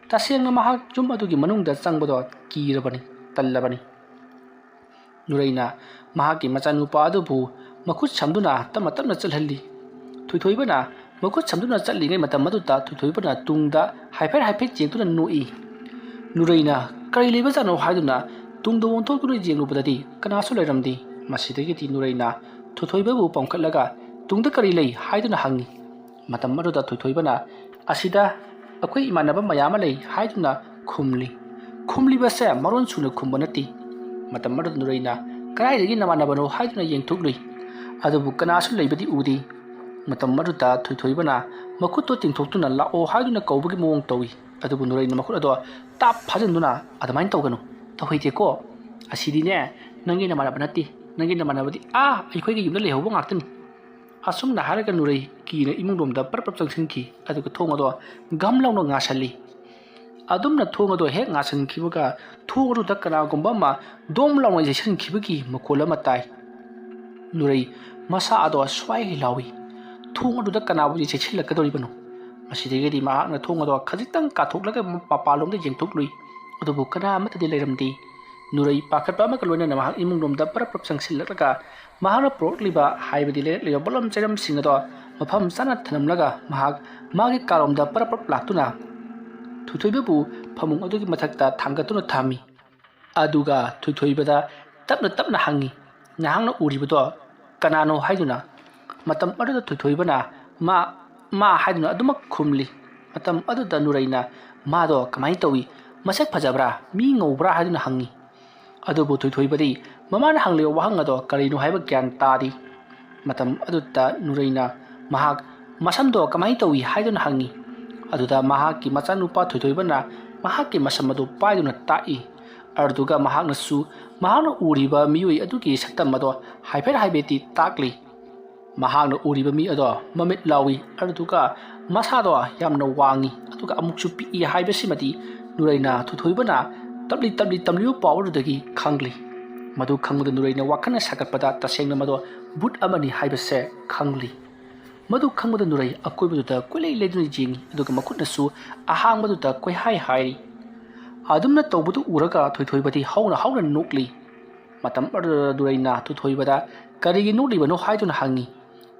ꯇꯁꯦꯡꯅ ꯃꯍꯥꯛ ꯌꯨꯝ ꯑꯗꯨꯒꯤ ꯃꯅꯨꯡꯗ ꯆꯪꯕꯗꯣ ꯀꯤꯔꯕꯅꯤ, ꯇꯜꯂꯕꯅꯤ꯫ ꯅꯨꯔꯩꯅ ꯃꯍꯥꯛꯀꯤ ꯃꯆꯥꯅꯨꯄꯥ ꯑꯗꯨꯕꯨ ꯃꯈꯨꯠ ꯁꯝꯗꯨꯅ ꯇꯞꯅ ꯇꯞꯅ ꯆꯠꯍꯜꯂꯤ꯫ ꯊꯣꯏꯊꯣꯏꯕꯅ ꯃꯈꯨꯠ ꯁꯝꯗꯨꯅ ꯆꯠꯂꯤꯉꯩ ꯃꯇꯝ ꯑꯗꯨꯗ ꯊꯣꯏꯊꯣꯏꯕꯅ ꯇꯨꯡꯗ ꯍꯥꯏꯐꯦꯠ ꯍꯥꯏꯐꯦꯠ ꯌꯦꯡꯗꯨꯅ ꯅꯣꯛꯏ꯫ ꯅꯨꯔꯩꯅ ꯀꯔꯤ ꯂꯩꯕꯖꯥꯠꯅꯣ ꯍꯥꯏꯗꯨꯅ ꯇꯨꯡꯗ ꯑꯣꯟꯊꯣꯛꯇꯨꯅ ꯌꯦꯡꯂꯨꯕꯗꯗꯤ ꯀꯅꯥꯁꯨ ꯂꯩꯔꯝꯗꯦ꯫ ꯃꯁꯤꯗꯒꯤꯗꯤ ꯅꯨꯔꯩꯅ ꯊꯣꯏꯊꯣꯏꯕꯕꯨ ꯄꯥꯝꯈꯠꯂꯒ "ꯇꯨꯡꯗ ꯀꯔꯤ ꯂꯩ?" ꯍꯥꯏꯗꯨꯅ ꯍꯪꯉꯤ꯫ ꯃꯇꯝ ꯑꯗꯨꯗ ꯊꯣꯏꯊꯣꯏꯕꯅ "ꯑꯁꯤꯗ ꯑꯩꯈꯣꯏ ꯏꯃꯥꯟꯅꯕ ꯃꯌꯥꯝ ꯑꯃ ꯂꯩ" ꯍꯥꯏꯗꯨꯅ ꯈꯨꯝꯂꯤ꯫ ꯈꯨꯝꯂꯤꯕꯁꯦ ꯃꯔꯣꯟ ꯁꯨꯅ ꯈꯨꯝꯕ ꯅꯠꯇꯦ꯫ ꯃꯇꯝ ꯑꯗꯨꯗ ꯅꯨꯔꯩꯅ "ꯀꯗꯥꯏꯗꯒꯤ ꯅꯃꯥꯟꯅꯕꯅꯣ?" ꯍꯥꯏꯗꯨꯅ ꯌꯦꯡꯊꯣꯛꯂꯨꯏ꯫ ꯑꯗꯨꯕꯨ ꯀꯅꯥꯁꯨ ꯂꯩꯕꯗꯤ ꯎꯗꯦ꯫ ꯃꯇꯝ ꯑꯗꯨꯗ ꯊꯣꯏꯊꯣꯏꯕꯅ ꯃꯈꯨꯠꯇꯣ ꯇꯤꯡꯊꯣꯛꯇꯨꯅ "ꯂꯥꯛꯑꯣ" ꯍꯥꯏꯗꯨꯅ ꯀꯧꯕꯒꯤ ꯃꯑꯣꯡ ꯇꯧꯏ꯫ ꯑꯗꯨꯕꯨ ꯅꯨꯔꯩꯅ ꯃꯈꯨꯠ ꯑꯗꯣ ꯇꯥꯞ ꯐꯥꯖꯤꯟꯗꯨꯅ "ꯑꯗꯨꯃꯥꯏꯅ ꯇꯧꯒꯅꯨ, ꯇꯧꯍꯩꯗꯦꯀꯣ꯫ ꯑꯁꯤꯗꯤꯅꯦ ꯅꯪꯒꯤ ꯅꯃꯥꯟꯅꯕ ꯅꯠꯇꯦ꯫ ꯅꯪꯒꯤ ꯅꯃꯥꯟꯅꯕꯗꯤ ꯑꯥ ꯑꯩꯈꯣꯏꯒꯤ ꯌꯨꯝꯗ ꯂꯩꯍꯧꯕ ꯉꯥꯛꯇꯅꯤ"꯫ ꯑꯁꯨꯝꯅ ꯍꯥꯏꯔꯒ ꯅꯨꯔꯩ ꯀꯤꯅ ꯏꯃꯨꯡ ꯂꯣꯝꯗ ꯄꯔꯞ ꯄꯔꯞ ꯆꯪꯁꯤꯟꯈꯤ꯫ ꯑꯗꯨꯒ ꯊꯣꯡ ꯑꯗꯣ ꯒꯝ ꯂꯥꯎꯅ ꯉꯥꯁꯜꯂꯤ꯫ ꯑꯗꯨꯝꯅ ꯊꯣꯡ ꯑꯗꯣ ꯍꯦꯛ ꯉꯥꯁꯟꯈꯤꯕꯒ ꯊꯣꯡ ꯑꯗꯨꯗ ꯀꯅꯥꯒꯨꯝꯕ ꯑꯃ ꯗꯣꯝ ꯂꯥꯎꯅ ꯌꯩꯁꯟꯈꯤꯕꯒꯤ ꯃꯈꯣꯜ ꯑꯃ ꯇꯥꯏ꯫ ꯅꯨꯔꯩ ꯃꯁꯥ ꯑꯗꯣ ꯁ꯭ꯋꯥꯏ ꯂꯥꯎꯏ꯫ ꯊꯣꯡ ꯑꯗꯨꯗ ꯀꯅꯥꯕꯨꯗꯤ ꯆꯦꯟꯁꯤꯜꯂꯛꯀꯗꯧꯔꯤꯕꯅꯣ? ꯃꯁꯤꯗꯒꯤꯗꯤ ꯃꯍꯥꯛꯅ ꯊꯣꯡ ꯑꯗꯣ ꯈꯖꯤꯛꯇꯪ ꯀꯥꯊꯣꯛꯂꯒ ꯃꯄꯥꯟꯂꯣꯝꯗ ꯌꯦꯡꯊꯣꯛꯂꯨꯏ꯫ ꯑꯗꯨꯕꯨ ꯀꯅꯥ ꯑꯃꯠꯇꯗꯤ ꯂꯩꯔꯝꯗꯦ꯫ ꯅꯨꯔꯩ ꯄꯥꯈꯠꯄ ꯑꯃꯒ ꯂꯣꯏꯅꯅ ꯃꯍꯥꯛ ꯏꯃꯨꯡ ꯂꯣꯝꯗ ꯄꯔꯞ ꯄꯔꯞ ꯆꯪꯁꯤꯜꯂꯛꯂꯒ ꯃꯍꯥꯛꯅ ꯄꯨꯔꯛꯂꯤꯕ ꯍꯥꯏꯕꯗꯤ ꯂꯩꯔꯛꯂꯤꯕ ꯄꯣꯠꯂꯝ ꯆꯩꯔꯝꯁꯤꯡ ꯑꯗꯣ ꯃꯐꯝ ꯆꯥꯅ ꯊꯅꯝꯂꯒ ꯃꯍꯥꯛ ꯃꯥꯒꯤ ꯀꯥꯔꯣꯝꯗ ꯄꯔꯞ ꯄꯔꯞ ꯂꯥꯛꯇꯨꯅ ꯊꯣꯏꯊꯣꯏꯕꯕꯨ ꯐꯃꯨꯡ ꯑꯗꯨꯒꯤ ꯃꯊꯛꯇ ꯊꯥꯡꯒꯠꯇꯨꯅ ꯊꯝꯃꯤ꯫ ꯑꯗꯨꯒ ꯊꯣꯏꯊꯣꯏꯕꯗ ꯇꯞꯅ ꯇꯞꯅ ꯍꯪꯉꯤ, "ꯅꯍꯥꯛꯅ ꯎꯔꯤꯕꯗꯣ ꯀꯅꯥꯅꯣ?" ꯍꯥꯏꯗꯨꯅ꯫ ꯃꯇꯝ ꯑꯗꯨꯗ ꯊꯣꯏꯊꯣꯏꯕꯅ "ꯃꯥ, ꯃꯥ" ꯍꯥꯏꯗꯨꯅ ꯑꯗꯨꯃꯛ ꯈꯨꯝꯂꯤ꯫ ꯃꯇꯝ ꯑꯗꯨꯗ ꯅꯨꯔꯩꯅ "ꯃꯥꯗꯣ ꯀꯃꯥꯏꯅ ꯇꯧꯏ? ꯃꯁꯛ ꯐꯖꯕ꯭ꯔꯥ? ꯃꯤ ꯉꯧꯕ꯭ꯔꯥ?" ꯍꯥꯏꯗꯨꯅ ꯍꯪꯉꯤ꯫ ꯑꯗꯨꯕꯨ ꯊꯣꯏꯊꯣꯏꯕꯗꯤ ꯃꯃꯥꯅ ꯍꯪꯂꯤꯕ ꯋꯥꯍꯪ ꯑꯗꯣ ꯀꯔꯤꯅꯣ ꯍꯥꯏꯕ ꯒ꯭ꯌꯥꯟ ꯇꯥꯗꯦ꯫ ꯃꯇꯝ ꯑꯗꯨꯗ ꯅꯨꯔꯩꯅ ꯃꯍꯥꯛ "ꯃꯁꯝꯗꯣ ꯀꯃꯥꯏꯅ ꯇꯧꯏ?" ꯍꯥꯏꯗꯨꯅ ꯍꯪꯉꯤ꯫ ꯑꯗꯨꯗ ꯃꯍꯥꯛꯀꯤ ꯃꯆꯥꯅꯨꯄꯥ ꯊꯣꯏꯊꯣꯏꯕꯅ ꯃꯍꯥꯛꯀꯤ ꯃꯁꯝ ꯑꯗꯨ ꯄꯥꯏꯗꯨꯅ ꯇꯥꯛꯏ꯫ ꯑꯗꯨꯒ ꯃꯍꯥꯛꯅꯁꯨ ꯃꯍꯥꯛꯅ ꯎꯔꯤꯕ ꯃꯤꯑꯣꯏ ꯑꯗꯨꯒꯤ ꯁꯛꯇꯝ ꯑꯗꯣ ꯍꯥꯏꯐꯦꯠ ꯍꯥꯏꯐꯦꯠꯇꯤ ꯇꯥꯛꯂꯤ꯫ ꯃꯍꯥꯛꯅ ꯎꯔꯤꯕ ꯃꯤ ꯑꯗꯣ ꯃꯃꯤꯠ ꯂꯥꯎꯏ, ꯑꯗꯨꯗꯨꯒ ꯃꯁꯥꯗꯣ ꯌꯥꯝꯅ ꯋꯥꯡꯏ, ꯑꯗꯨꯒ ꯑꯃꯨꯛꯁꯨ ꯄꯤꯛꯏ ꯍꯥꯏꯕꯁꯤꯃꯗꯤ ꯅꯨꯔꯩꯅ ꯊꯣꯏꯊꯣꯏꯕꯅ ꯇꯞꯂꯤ ꯇꯞꯂꯤ ꯇꯝꯂꯤꯕ ꯄꯥꯎ ꯑꯗꯨꯗꯒꯤ ꯈꯪꯂꯤ꯫ ꯃꯗꯨ ꯈꯪꯕꯗ ꯅꯨꯔꯩꯅ ꯋꯥꯈꯜꯅ ꯁꯥꯒꯠꯄꯗ ꯇꯁꯦꯡꯅ ꯃꯗꯣ ꯚꯨꯠ ꯑꯃꯅꯤ ꯍꯥꯏꯕꯁꯦ ꯈꯪꯂꯤ꯫ ꯃꯗꯨ ꯈꯪꯕꯗ ꯅꯨꯔꯩ ꯑꯀꯣꯏꯕꯗꯨꯗ ꯀꯣꯏꯂꯩ ꯂꯩꯗꯨꯅ ꯌꯦꯡꯏ, ꯑꯗꯨꯒ ꯃꯈꯨꯠꯅꯁꯨ ꯑꯍꯥꯡꯕꯗꯨꯗ ꯀꯣꯏꯍꯥꯏ ꯍꯥꯏꯔꯤ꯫ ꯑꯗꯨꯝꯅ ꯇꯧꯕꯗꯨ ꯎꯔꯒ ꯊꯣꯏꯊꯣꯏꯕꯗꯤ ꯍꯧꯅ ꯍꯧꯅ ꯅꯣꯛꯂꯤ꯫ ꯃꯇꯝ ꯑꯗꯨꯗ ꯅꯨꯔꯩꯅ ꯊꯣꯏꯊꯣꯏꯕꯗ ꯀꯔꯤꯒꯤ ꯅꯣꯛꯂꯤꯕꯅꯣ ꯍꯥꯏꯗꯨꯅ ꯍꯪꯏ꯫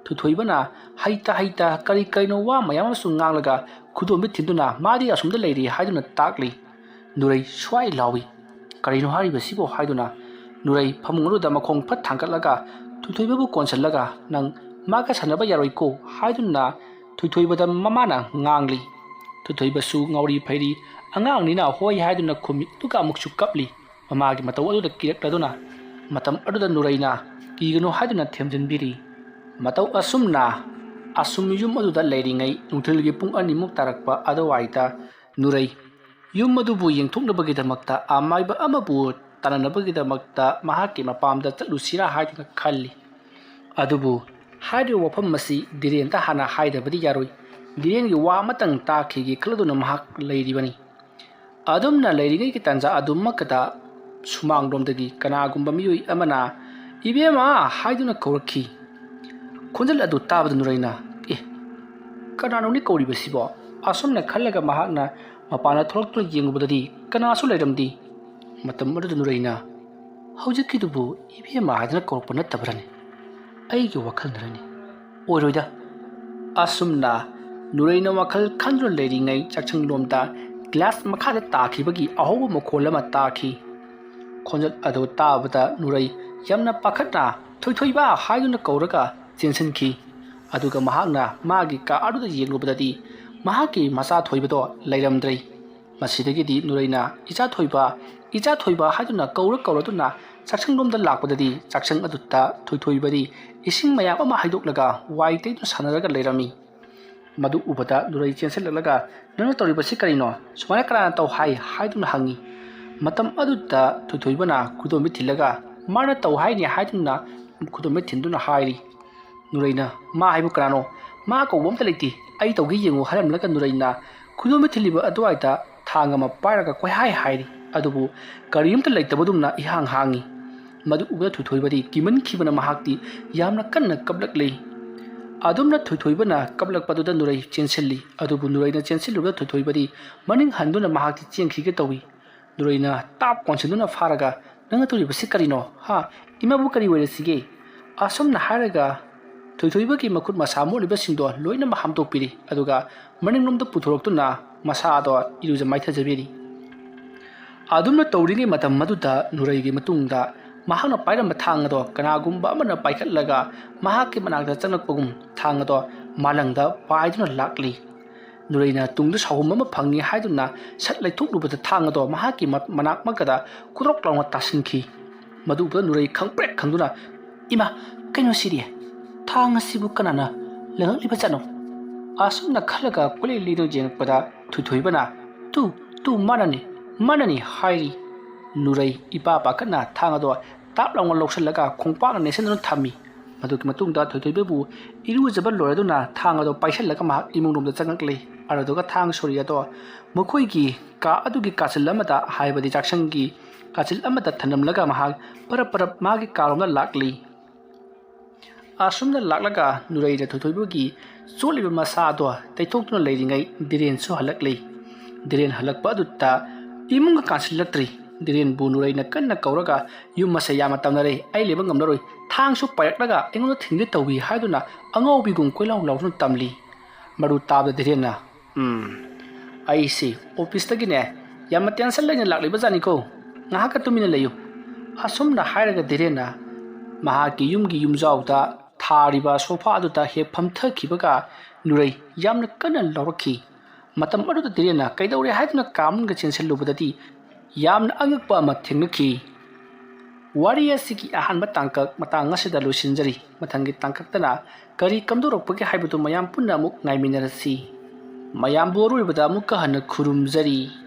ꯊꯣꯏꯊꯣꯏꯕꯅ ꯍꯩꯇ ꯍꯩꯇ ꯀꯔꯤ ꯀꯔꯤꯅꯣ ꯋꯥ ꯃꯌꯥꯝ ꯑꯃꯁꯨ ꯉꯥꯡꯂꯒ ꯈꯨꯗꯣꯝꯕꯤ ꯊꯤꯟꯗꯨꯅ ꯃꯥꯗꯤ ꯑꯁꯣꯝꯗ ꯂꯩꯔꯤ ꯍꯥꯏꯗꯨꯅ ꯇꯥꯛꯂꯤ꯫ ꯅꯨꯔꯩ ꯁ꯭ꯋꯥꯏ ꯂꯥꯎꯏ꯫ "ꯀꯔꯤꯅꯣ ꯍꯥꯏꯔꯤꯕꯁꯤꯕꯣ?" ꯍꯥꯏꯗꯨꯅ ꯅꯨꯔꯩ ꯐꯃꯨꯡ ꯑꯗꯨꯗ ꯃꯈꯣꯡ ꯐꯠ ꯊꯥꯡꯒꯠꯂꯒ ꯊꯣꯏꯊꯣꯏꯕꯕꯨ ꯀꯣꯟꯁꯤꯜꯂꯒ, "ꯅꯪ ꯃꯥꯒ ꯁꯥꯟꯅꯕ ꯌꯥꯔꯣꯏꯀꯣ" ꯍꯥꯏꯗꯨꯅ ꯊꯣꯏꯊꯣꯏꯕꯗ ꯃꯃꯥꯅ ꯉꯥꯡꯂꯤ꯫ ꯊꯣꯏꯊꯣꯏꯕꯁꯨ ꯉꯥꯎꯔꯤ ꯐꯩꯔꯤ ꯑꯉꯥꯡꯅꯤꯅ ꯍꯣꯏ ꯍꯥꯏꯗꯨꯅ ꯈꯨꯝꯃꯤ, ꯑꯗꯨꯒ ꯑꯃꯨꯛꯁꯨ ꯀꯞꯂꯤ꯫ ꯃꯃꯥꯒꯤ ꯃꯇꯧ ꯑꯗꯨꯗ ꯀꯤꯔꯛꯂꯗꯨꯅ ꯃꯇꯝ ꯑꯗꯨꯗ ꯅꯨꯔꯩꯅ "ꯀꯤꯒꯅꯨ" ꯍꯥꯏꯗꯨꯅ ꯊꯦꯝꯖꯤꯟꯕꯤꯔꯤ꯫ ꯃꯇꯧ ꯑꯁꯨꯝꯅ ꯑꯁꯨꯝ ꯌꯨꯝ ꯑꯗꯨꯗ ꯂꯩꯔꯤꯉꯩ ꯅꯨꯡꯊꯤꯜꯒꯤ ꯄꯨꯡ ꯑꯅꯤꯃꯨꯛ ꯇꯥꯔꯛꯄ ꯑꯗꯨꯋꯥꯏꯗ ꯅꯨꯔꯩ ꯌꯨꯝ ꯑꯗꯨꯕꯨ ꯌꯦꯡꯊꯣꯛꯅꯕꯒꯤꯗꯃꯛꯇ ꯑꯃꯥꯏꯕ ꯑꯃꯕꯨ ꯇꯥꯟꯅꯅꯕꯒꯤꯗꯃꯛꯇ ꯃꯍꯥꯛꯀꯤ ꯃꯄꯥꯝꯗ ꯆꯠꯂꯨꯁꯤꯔꯥ ꯍꯥꯏꯗꯨꯅ ꯈꯜꯂꯤ꯫ ꯑꯗꯨꯕꯨ ꯍꯥꯏꯔꯤꯕ ꯋꯥꯐꯝ ꯑꯁꯤ ꯗꯤꯔꯦꯟꯗ ꯍꯥꯟꯅ ꯍꯥꯏꯗꯕꯗꯤ ꯌꯥꯔꯣꯏ꯫ ꯗꯤꯔꯦꯟꯒꯤ ꯋꯥ ꯑꯃꯇꯪ ꯇꯥꯈꯤꯒꯦ ꯈꯜꯂꯗꯨꯅ ꯃꯍꯥꯛ ꯂꯩꯔꯤꯕꯅꯤ꯫ ꯑꯗꯨꯝꯅ ꯂꯩꯔꯤꯉꯩꯒꯤ ꯇꯥꯟꯖꯥ ꯑꯗꯨꯃꯛꯇꯗ ꯁꯨꯃꯥꯡꯂꯣꯝꯗꯒꯤ ꯀꯅꯥꯒꯨꯝꯕ ꯃꯤꯑꯣꯏ ꯑꯃꯅ "ꯏꯕꯦꯝꯃ" ꯍꯥꯏꯗꯨꯅ ꯀꯧꯔꯛꯈꯤ꯫ ꯈꯣꯟꯖꯦꯜ ꯑꯗꯨ ꯇꯥꯕꯗ ꯅꯨꯔꯩꯅ, "ꯑꯦ, ꯀꯅꯥꯅꯣꯅꯦ ꯀꯧꯔꯤꯕꯁꯤꯕꯣ?" ꯑꯁꯨꯝꯅ ꯈꯜꯂꯒ ꯃꯍꯥꯛꯅ ꯃꯄꯥꯟꯗ ꯊꯣꯛꯂꯛꯇꯨꯅ ꯌꯦꯡꯂꯨꯕꯗꯗꯤ ꯀꯅꯥꯁꯨ ꯂꯩꯔꯝꯗꯦ꯫ ꯃꯇꯝ ꯑꯗꯨꯗ ꯅꯨꯔꯩꯅ, "ꯍꯧꯖꯤꯛꯀꯤꯗꯨꯕꯨ ꯏꯕꯦꯝꯃ ꯍꯥꯏꯗꯨꯅ ꯀꯧꯔꯛꯄ ꯅꯠꯇꯕ꯭ꯔꯅꯦ? ꯑꯩꯒꯤ ꯋꯥꯈꯜꯅꯔꯅꯤ? ꯑꯣꯏꯔꯣꯏꯗ"꯫ ꯑꯁꯨꯝꯅ ꯅꯨꯔꯩꯅ ꯋꯥꯈꯜ ꯈꯟꯗꯨꯅ ꯂꯩꯔꯤꯉꯩ ꯆꯥꯛꯁꯪꯂꯣꯝꯗ ꯒ꯭ꯂꯥꯁ ꯃꯈꯥꯗ ꯇꯥꯈꯤꯕꯒꯤ ꯑꯍꯧꯕ ꯃꯈꯣꯜ ꯑꯃ ꯇꯥꯈꯤ꯫ ꯈꯣꯟꯖꯦꯜ ꯑꯗꯨ ꯇꯥꯕꯗ ꯅꯨꯔꯩ ꯌꯥꯝꯅ ꯄꯥꯈꯠꯅ "ꯊꯣꯏꯊꯣꯏꯕ" ꯍꯥꯏꯗꯨꯅ ꯀꯧꯔꯒ ꯆꯦꯟꯁꯤꯟꯈꯤ꯫ ꯑꯗꯨꯒ ꯃꯍꯥꯛꯅ ꯃꯥꯒꯤ ꯀꯥ ꯑꯗꯨꯗ ꯌꯦꯡꯂꯨꯕꯗꯗꯤ ꯃꯍꯥꯛꯀꯤ ꯃꯆꯥ ꯊꯣꯏꯕꯗꯣ ꯂꯩꯔꯝꯗ꯭ꯔꯦ꯫ ꯃꯁꯤꯗꯒꯤꯗꯤ ꯅꯨꯔꯩꯅ "ꯏꯆꯥ ꯊꯣꯏꯕ, ꯏꯆꯥ ꯊꯣꯏꯕ" ꯍꯥꯏꯗꯨꯅ ꯀꯧꯔ ꯀꯧꯔꯗꯨꯅ ꯆꯥꯛꯁꯪꯂꯣꯝꯗ ꯂꯥꯛꯄꯗꯗꯤ ꯆꯥꯛꯁꯪ ꯑꯗꯨꯗ ꯊꯣꯏꯊꯣꯏꯕꯗꯤ ꯏꯁꯤꯡ ꯃꯌꯥꯝ ꯑꯃ ꯍꯩꯗꯣꯛꯂꯒ ꯋꯥꯏ ꯇꯩꯗꯨꯅ ꯁꯥꯟꯅꯔꯒ ꯂꯩꯔꯝꯃꯤ꯫ ꯃꯗꯨ ꯎꯕꯗ ꯅꯨꯔꯩ ꯆꯦꯟꯁꯤꯜꯂꯛꯂꯒ "ꯅꯪꯅ ꯇꯧꯔꯤꯕꯁꯤ ꯀꯔꯤꯅꯣ? ꯁꯨꯃꯥꯏꯅ ꯀꯅꯥꯅ ꯇꯧ ꯍꯥꯏ?" ꯍꯥꯏꯗꯨꯅ ꯍꯪꯉꯤ꯫ ꯃꯇꯝ ꯑꯗꯨꯗ ꯊꯣꯏꯊꯣꯏꯕꯅ ꯈꯨꯗꯣꯝꯕꯤ ꯊꯤꯜꯂꯒ "ꯃꯥꯅ ꯇꯧ ꯍꯥꯏꯅꯤ" ꯍꯥꯏꯗꯨꯅ ꯈꯨꯗꯣꯝꯕꯤ ꯊꯤꯟꯗꯨꯅ ꯍꯥꯏꯔꯤ꯫ ꯅꯨꯔꯩꯅ "ꯃꯥ ꯍꯥꯏꯕꯨ ꯀꯅꯥꯅꯣ? ꯃꯥ ꯀꯧꯕ ꯑꯝꯇ ꯂꯩꯇꯦ, ꯑꯩ ꯇꯧꯒꯦ ꯌꯦꯡꯉꯨ" ꯍꯥꯏꯔꯝꯂꯒ ꯅꯨꯔꯩꯅ ꯈꯨꯗꯣꯝꯕꯤ ꯊꯤꯜꯂꯤꯕ ꯑꯗꯨꯋꯥꯏꯗ ꯊꯥꯡ ꯑꯃ ꯄꯥꯏꯔꯒ ꯀꯣꯏꯍꯥꯏ ꯍꯥꯏꯔꯤ꯫ ꯑꯗꯨꯕꯨ ꯀꯔꯤꯝꯇ ꯂꯩꯇꯕꯗꯨꯝꯅ ꯏꯍꯥꯡ ꯍꯥꯡꯉꯤ꯫ ꯃꯗꯨ ꯎꯕꯗ ꯊꯣꯏꯊꯣꯏꯕꯗꯤ ꯀꯤꯃꯟꯈꯤꯕꯅ ꯃꯍꯥꯛꯇꯤ ꯌꯥꯝꯅ ꯀꯟꯅ ꯀꯞꯂꯛꯂꯤ꯫ ꯑꯗꯨꯝꯅ ꯊꯣꯏꯊꯣꯏꯕꯅ ꯀꯞꯂꯛꯄꯗꯨꯗ ꯅꯨꯔꯩ ꯆꯦꯟꯁꯤꯜꯂꯤ꯫ ꯑꯗꯨꯕꯨ ꯅꯨꯔꯩꯅ ꯆꯦꯟꯁꯤꯜꯂꯨꯕꯗ ꯊꯣꯏꯊꯣꯏꯕꯗꯤ ꯃꯅꯤꯡ ꯍꯟꯗꯨꯅ ꯃꯍꯥꯛꯇꯤ ꯆꯦꯟꯈꯤꯒꯦ ꯇꯧꯏ꯫ ꯅꯨꯔꯩꯅ ꯇꯥꯞ ꯀꯣꯟꯁꯤꯟꯗꯨꯅ ꯐꯥꯔꯒ, "ꯅꯪꯅ ꯇꯧꯔꯤꯕꯁꯤ ꯀꯔꯤꯅꯣ? ꯍꯥ? ꯏꯃꯥꯕꯨ ꯀꯔꯤ ꯑꯣꯏꯔꯁꯤꯒꯦ?" ꯑꯁꯨꯝꯅ ꯍꯥꯏꯔꯒ ꯊꯣꯏꯊꯣꯏꯕꯒꯤ ꯃꯈꯨꯠ ꯃꯁꯥ ꯃꯣꯠꯂꯤꯕꯁꯤꯡꯗꯣ ꯂꯣꯏꯅꯃꯛ ꯍꯥꯝꯗꯣꯛꯄꯤꯔꯤ꯫ ꯑꯗꯨꯒ ꯃꯅꯤꯡꯂꯣꯝꯗ ꯄꯨꯊꯣꯔꯛꯇꯨꯅ ꯃꯁꯥꯗꯣ ꯏꯔꯨꯖ ꯃꯥꯏꯊꯖꯕꯤꯔꯤ꯫ ꯑꯗꯨꯝꯅ ꯇꯧꯔꯤꯉꯩ ꯃꯇꯝ ꯑꯗꯨꯗ ꯅꯨꯔꯩꯒꯤ ꯃꯇꯨꯡꯗ ꯃꯍꯥꯛꯅ ꯄꯥꯏꯔꯝꯕ ꯊꯥꯡ ꯑꯗꯣ ꯀꯅꯥꯒꯨꯝꯕ ꯑꯃꯅ ꯄꯥꯏꯈꯠꯂꯒ ꯃꯍꯥꯛꯀꯤ ꯃꯅꯥꯛꯇ ꯆꯪꯂꯛꯄꯒꯨꯝ ꯊꯥꯡ ꯑꯗꯣ ꯃꯥꯂꯪꯗ ꯄꯥꯏꯗꯨꯅ ꯂꯥꯛꯂꯤ꯫ ꯅꯨꯔꯩꯅ ꯇꯨꯡꯗ ꯁꯥꯎꯍꯨꯝ ꯑꯃ ꯐꯪꯉꯤ ꯍꯥꯏꯗꯨꯅ ꯁꯠ ꯂꯩꯊꯣꯛꯂꯨꯕꯗ ꯊꯥꯡ ꯑꯗꯣ ꯃꯍꯥꯛꯀꯤ ꯃ-, ꯃꯅꯥꯛꯃꯛꯀꯗ ꯀꯨꯗ꯭ꯔꯣꯛ ꯂꯥꯎꯅ ꯇꯥꯁꯤꯟꯈꯤ꯫ ꯃꯗꯨ ꯎꯕꯗ ꯅꯨꯔꯩ ꯈꯪꯄ꯭ꯔꯦꯛ ꯈꯪꯗꯨꯅ, "ꯏꯃꯥ, ꯀꯩꯅꯣ ꯁꯤꯗꯤ? ꯊꯥꯡ ꯑꯁꯤꯕꯨ ꯀꯅꯥꯅ ꯂꯪꯉꯛꯂꯤꯕꯖꯥꯠꯅꯣ?" ꯑꯁꯨꯝꯅ ꯈꯜꯂꯒ ꯀꯣꯏꯂꯦꯡ ꯂꯦꯡꯗꯨꯅ ꯌꯦꯡꯉꯛꯄꯗ ꯊꯣꯏꯊꯣꯏꯕꯅ, "ꯇꯨ, ꯇꯨ, ꯃꯥꯅꯅꯤ, ꯃꯥꯅꯅꯤ" ꯍꯥꯏꯔꯤ꯫ ꯅꯨꯔꯩ ꯏꯄꯥ ꯄꯥꯈꯠꯅ ꯊꯥꯡ ꯑꯗꯣ ꯇꯥꯞ ꯂꯥꯎꯅ ꯂꯧꯁꯤꯜꯂꯒ ꯈꯣꯡꯄꯥꯛꯅ ꯅꯦꯠꯁꯤꯟꯗꯨꯅ ꯊꯝꯃꯤ꯫ ꯃꯗꯨꯒꯤ ꯃꯇꯨꯡꯗ ꯊꯣꯏꯊꯣꯏꯕꯕꯨ ꯏꯔꯨꯖꯕ ꯂꯣꯏꯔꯗꯨꯅ ꯊꯥꯡ ꯑꯗꯣ ꯄꯥꯏꯁꯤꯜꯂꯒ ꯃꯍꯥꯛ ꯏꯃꯨꯡ ꯂꯣꯝꯗ ꯆꯪꯂꯛꯂꯤ꯫ ꯑꯗꯨꯗꯨꯒ ꯊꯥꯡ ꯁꯣꯔꯤ ꯑꯗꯣ ꯃꯈꯣꯏꯒꯤ ꯀꯥ ꯑꯗꯨꯒꯤ ꯀꯥꯆꯤꯜ ꯑꯃꯗ, ꯍꯥꯏꯕꯗꯤ ꯆꯥꯛꯁꯪꯒꯤ ꯀꯥꯆꯤꯜ ꯑꯃꯗ ꯊꯝꯂꯝꯂꯒ ꯃꯍꯥꯛ ꯄꯔꯞ ꯄꯔꯞ ꯃꯥꯒꯤ ꯀꯥꯔꯣꯝꯗ ꯂꯥꯛꯂꯤ꯫ ꯑꯁꯨꯝꯅ ꯂꯥꯛꯂꯒ ꯅꯨꯔꯩꯅ ꯊꯣꯏꯊꯣꯏꯕꯒꯤ ꯆꯣꯠꯂꯤꯕ ꯃꯁꯥ ꯑꯗꯣ ꯇꯩꯊꯣꯛꯇꯨꯅ ꯂꯩꯔꯤꯉꯩ ꯗꯤꯔꯦꯟꯁꯨ ꯍꯜꯂꯛꯂꯤ꯫ ꯗꯤꯔꯦꯟ ꯍꯜꯂꯛꯄ ꯑꯗꯨꯗ ꯏꯃꯨꯡꯒ ꯀꯥꯟꯁꯤꯜꯂꯛꯇ꯭ꯔꯤ꯫ ꯗꯤꯔꯦꯟꯕꯨ ꯅꯨꯔꯩꯅ ꯀꯟꯅ ꯀꯧꯔꯒ, "ꯌꯨꯝ ꯑꯁꯦ ꯌꯥꯝꯅ ꯇꯝꯅꯔꯦ, ꯑꯩ ꯂꯩꯕ ꯉꯝꯂꯔꯣꯏ, ꯊꯥꯡꯁꯨ ꯄꯥꯏꯔꯛꯂꯒ ꯑꯩꯉꯣꯟꯗ ꯊꯤꯟꯒꯦ ꯇꯧꯏ" ꯍꯥꯏꯗꯨꯅ ꯑꯉꯥꯎꯕꯤꯒꯨꯝ ꯀꯣꯏꯂꯥꯎ ꯂꯥꯎꯗꯨꯅ ꯇꯝꯂꯤ꯫ ꯃꯗꯨ ꯇꯥꯕꯗ ꯗꯤꯔꯦꯟꯅ, "ꯎꯝ, ꯑꯩꯁꯤ ꯑꯣꯐꯤꯁꯇꯒꯤꯅꯦ ꯌꯥꯝꯅ ꯇꯦꯟꯁꯟ ꯂꯩꯅ ꯂꯥꯛꯂꯤꯕ ꯖꯥꯠꯅꯤꯀꯣ꯫ ꯉꯥꯏꯍꯥꯛꯀ ꯇꯨꯃꯤꯟꯅ ꯂꯩꯌꯨ"꯫ ꯑꯁꯨꯝꯅ ꯍꯥꯏꯔꯒ ꯗꯤꯔꯦꯟꯅ ꯃꯍꯥꯛꯀꯤ ꯌꯨꯝꯒꯤ ꯌꯨꯝꯖꯥꯎꯗ ꯊꯥꯔꯤꯕ ꯁꯣꯐꯥ ꯑꯗꯨꯗ ꯍꯦꯛ ꯐꯝꯊꯈꯤꯕꯒ ꯅꯨꯔꯩ ꯌꯥꯝꯅ ꯀꯟꯅ ꯂꯥꯎꯔꯛꯈꯤ꯫ ꯃꯇꯝ ꯑꯗꯨꯗ ꯗꯤꯔꯦꯟꯅ ꯀꯩꯗꯧꯔꯦ ꯍꯥꯏꯗꯨꯅ ꯀꯥ ꯃꯅꯨꯡꯗ ꯆꯦꯟꯁꯤꯜꯂꯨꯕꯗꯗꯤ ꯌꯥꯝꯅ ꯑꯉꯛꯄ ꯑꯃ ꯊꯦꯡꯅꯈꯤ꯫ ꯋꯥꯔꯤ ꯑꯁꯤꯒꯤ ꯑꯍꯥꯟꯕ ꯇꯥꯡꯀꯛ ꯃꯇꯥꯡ ꯑꯁꯤꯗ ꯂꯣꯏꯁꯤꯟꯖꯔꯤ꯫ ꯃꯊꯪꯒꯤ ꯇꯥꯡꯀꯛꯇꯅ ꯀꯔꯤ ꯀꯝꯗꯧꯔꯛꯄꯒꯦ ꯍꯥꯏꯕꯗꯨ ꯃꯌꯥꯝ ꯄꯨꯟꯅ ꯑꯃꯨꯛ ꯉꯥꯏꯃꯤꯟꯅꯔꯁꯤ꯫ ꯃꯌꯥꯝꯕꯨ ꯑꯔꯣꯏꯕꯗ ꯑꯃꯨꯛꯀ ꯍꯟꯅ ꯈꯨꯔꯨꯝꯖꯔꯤ꯫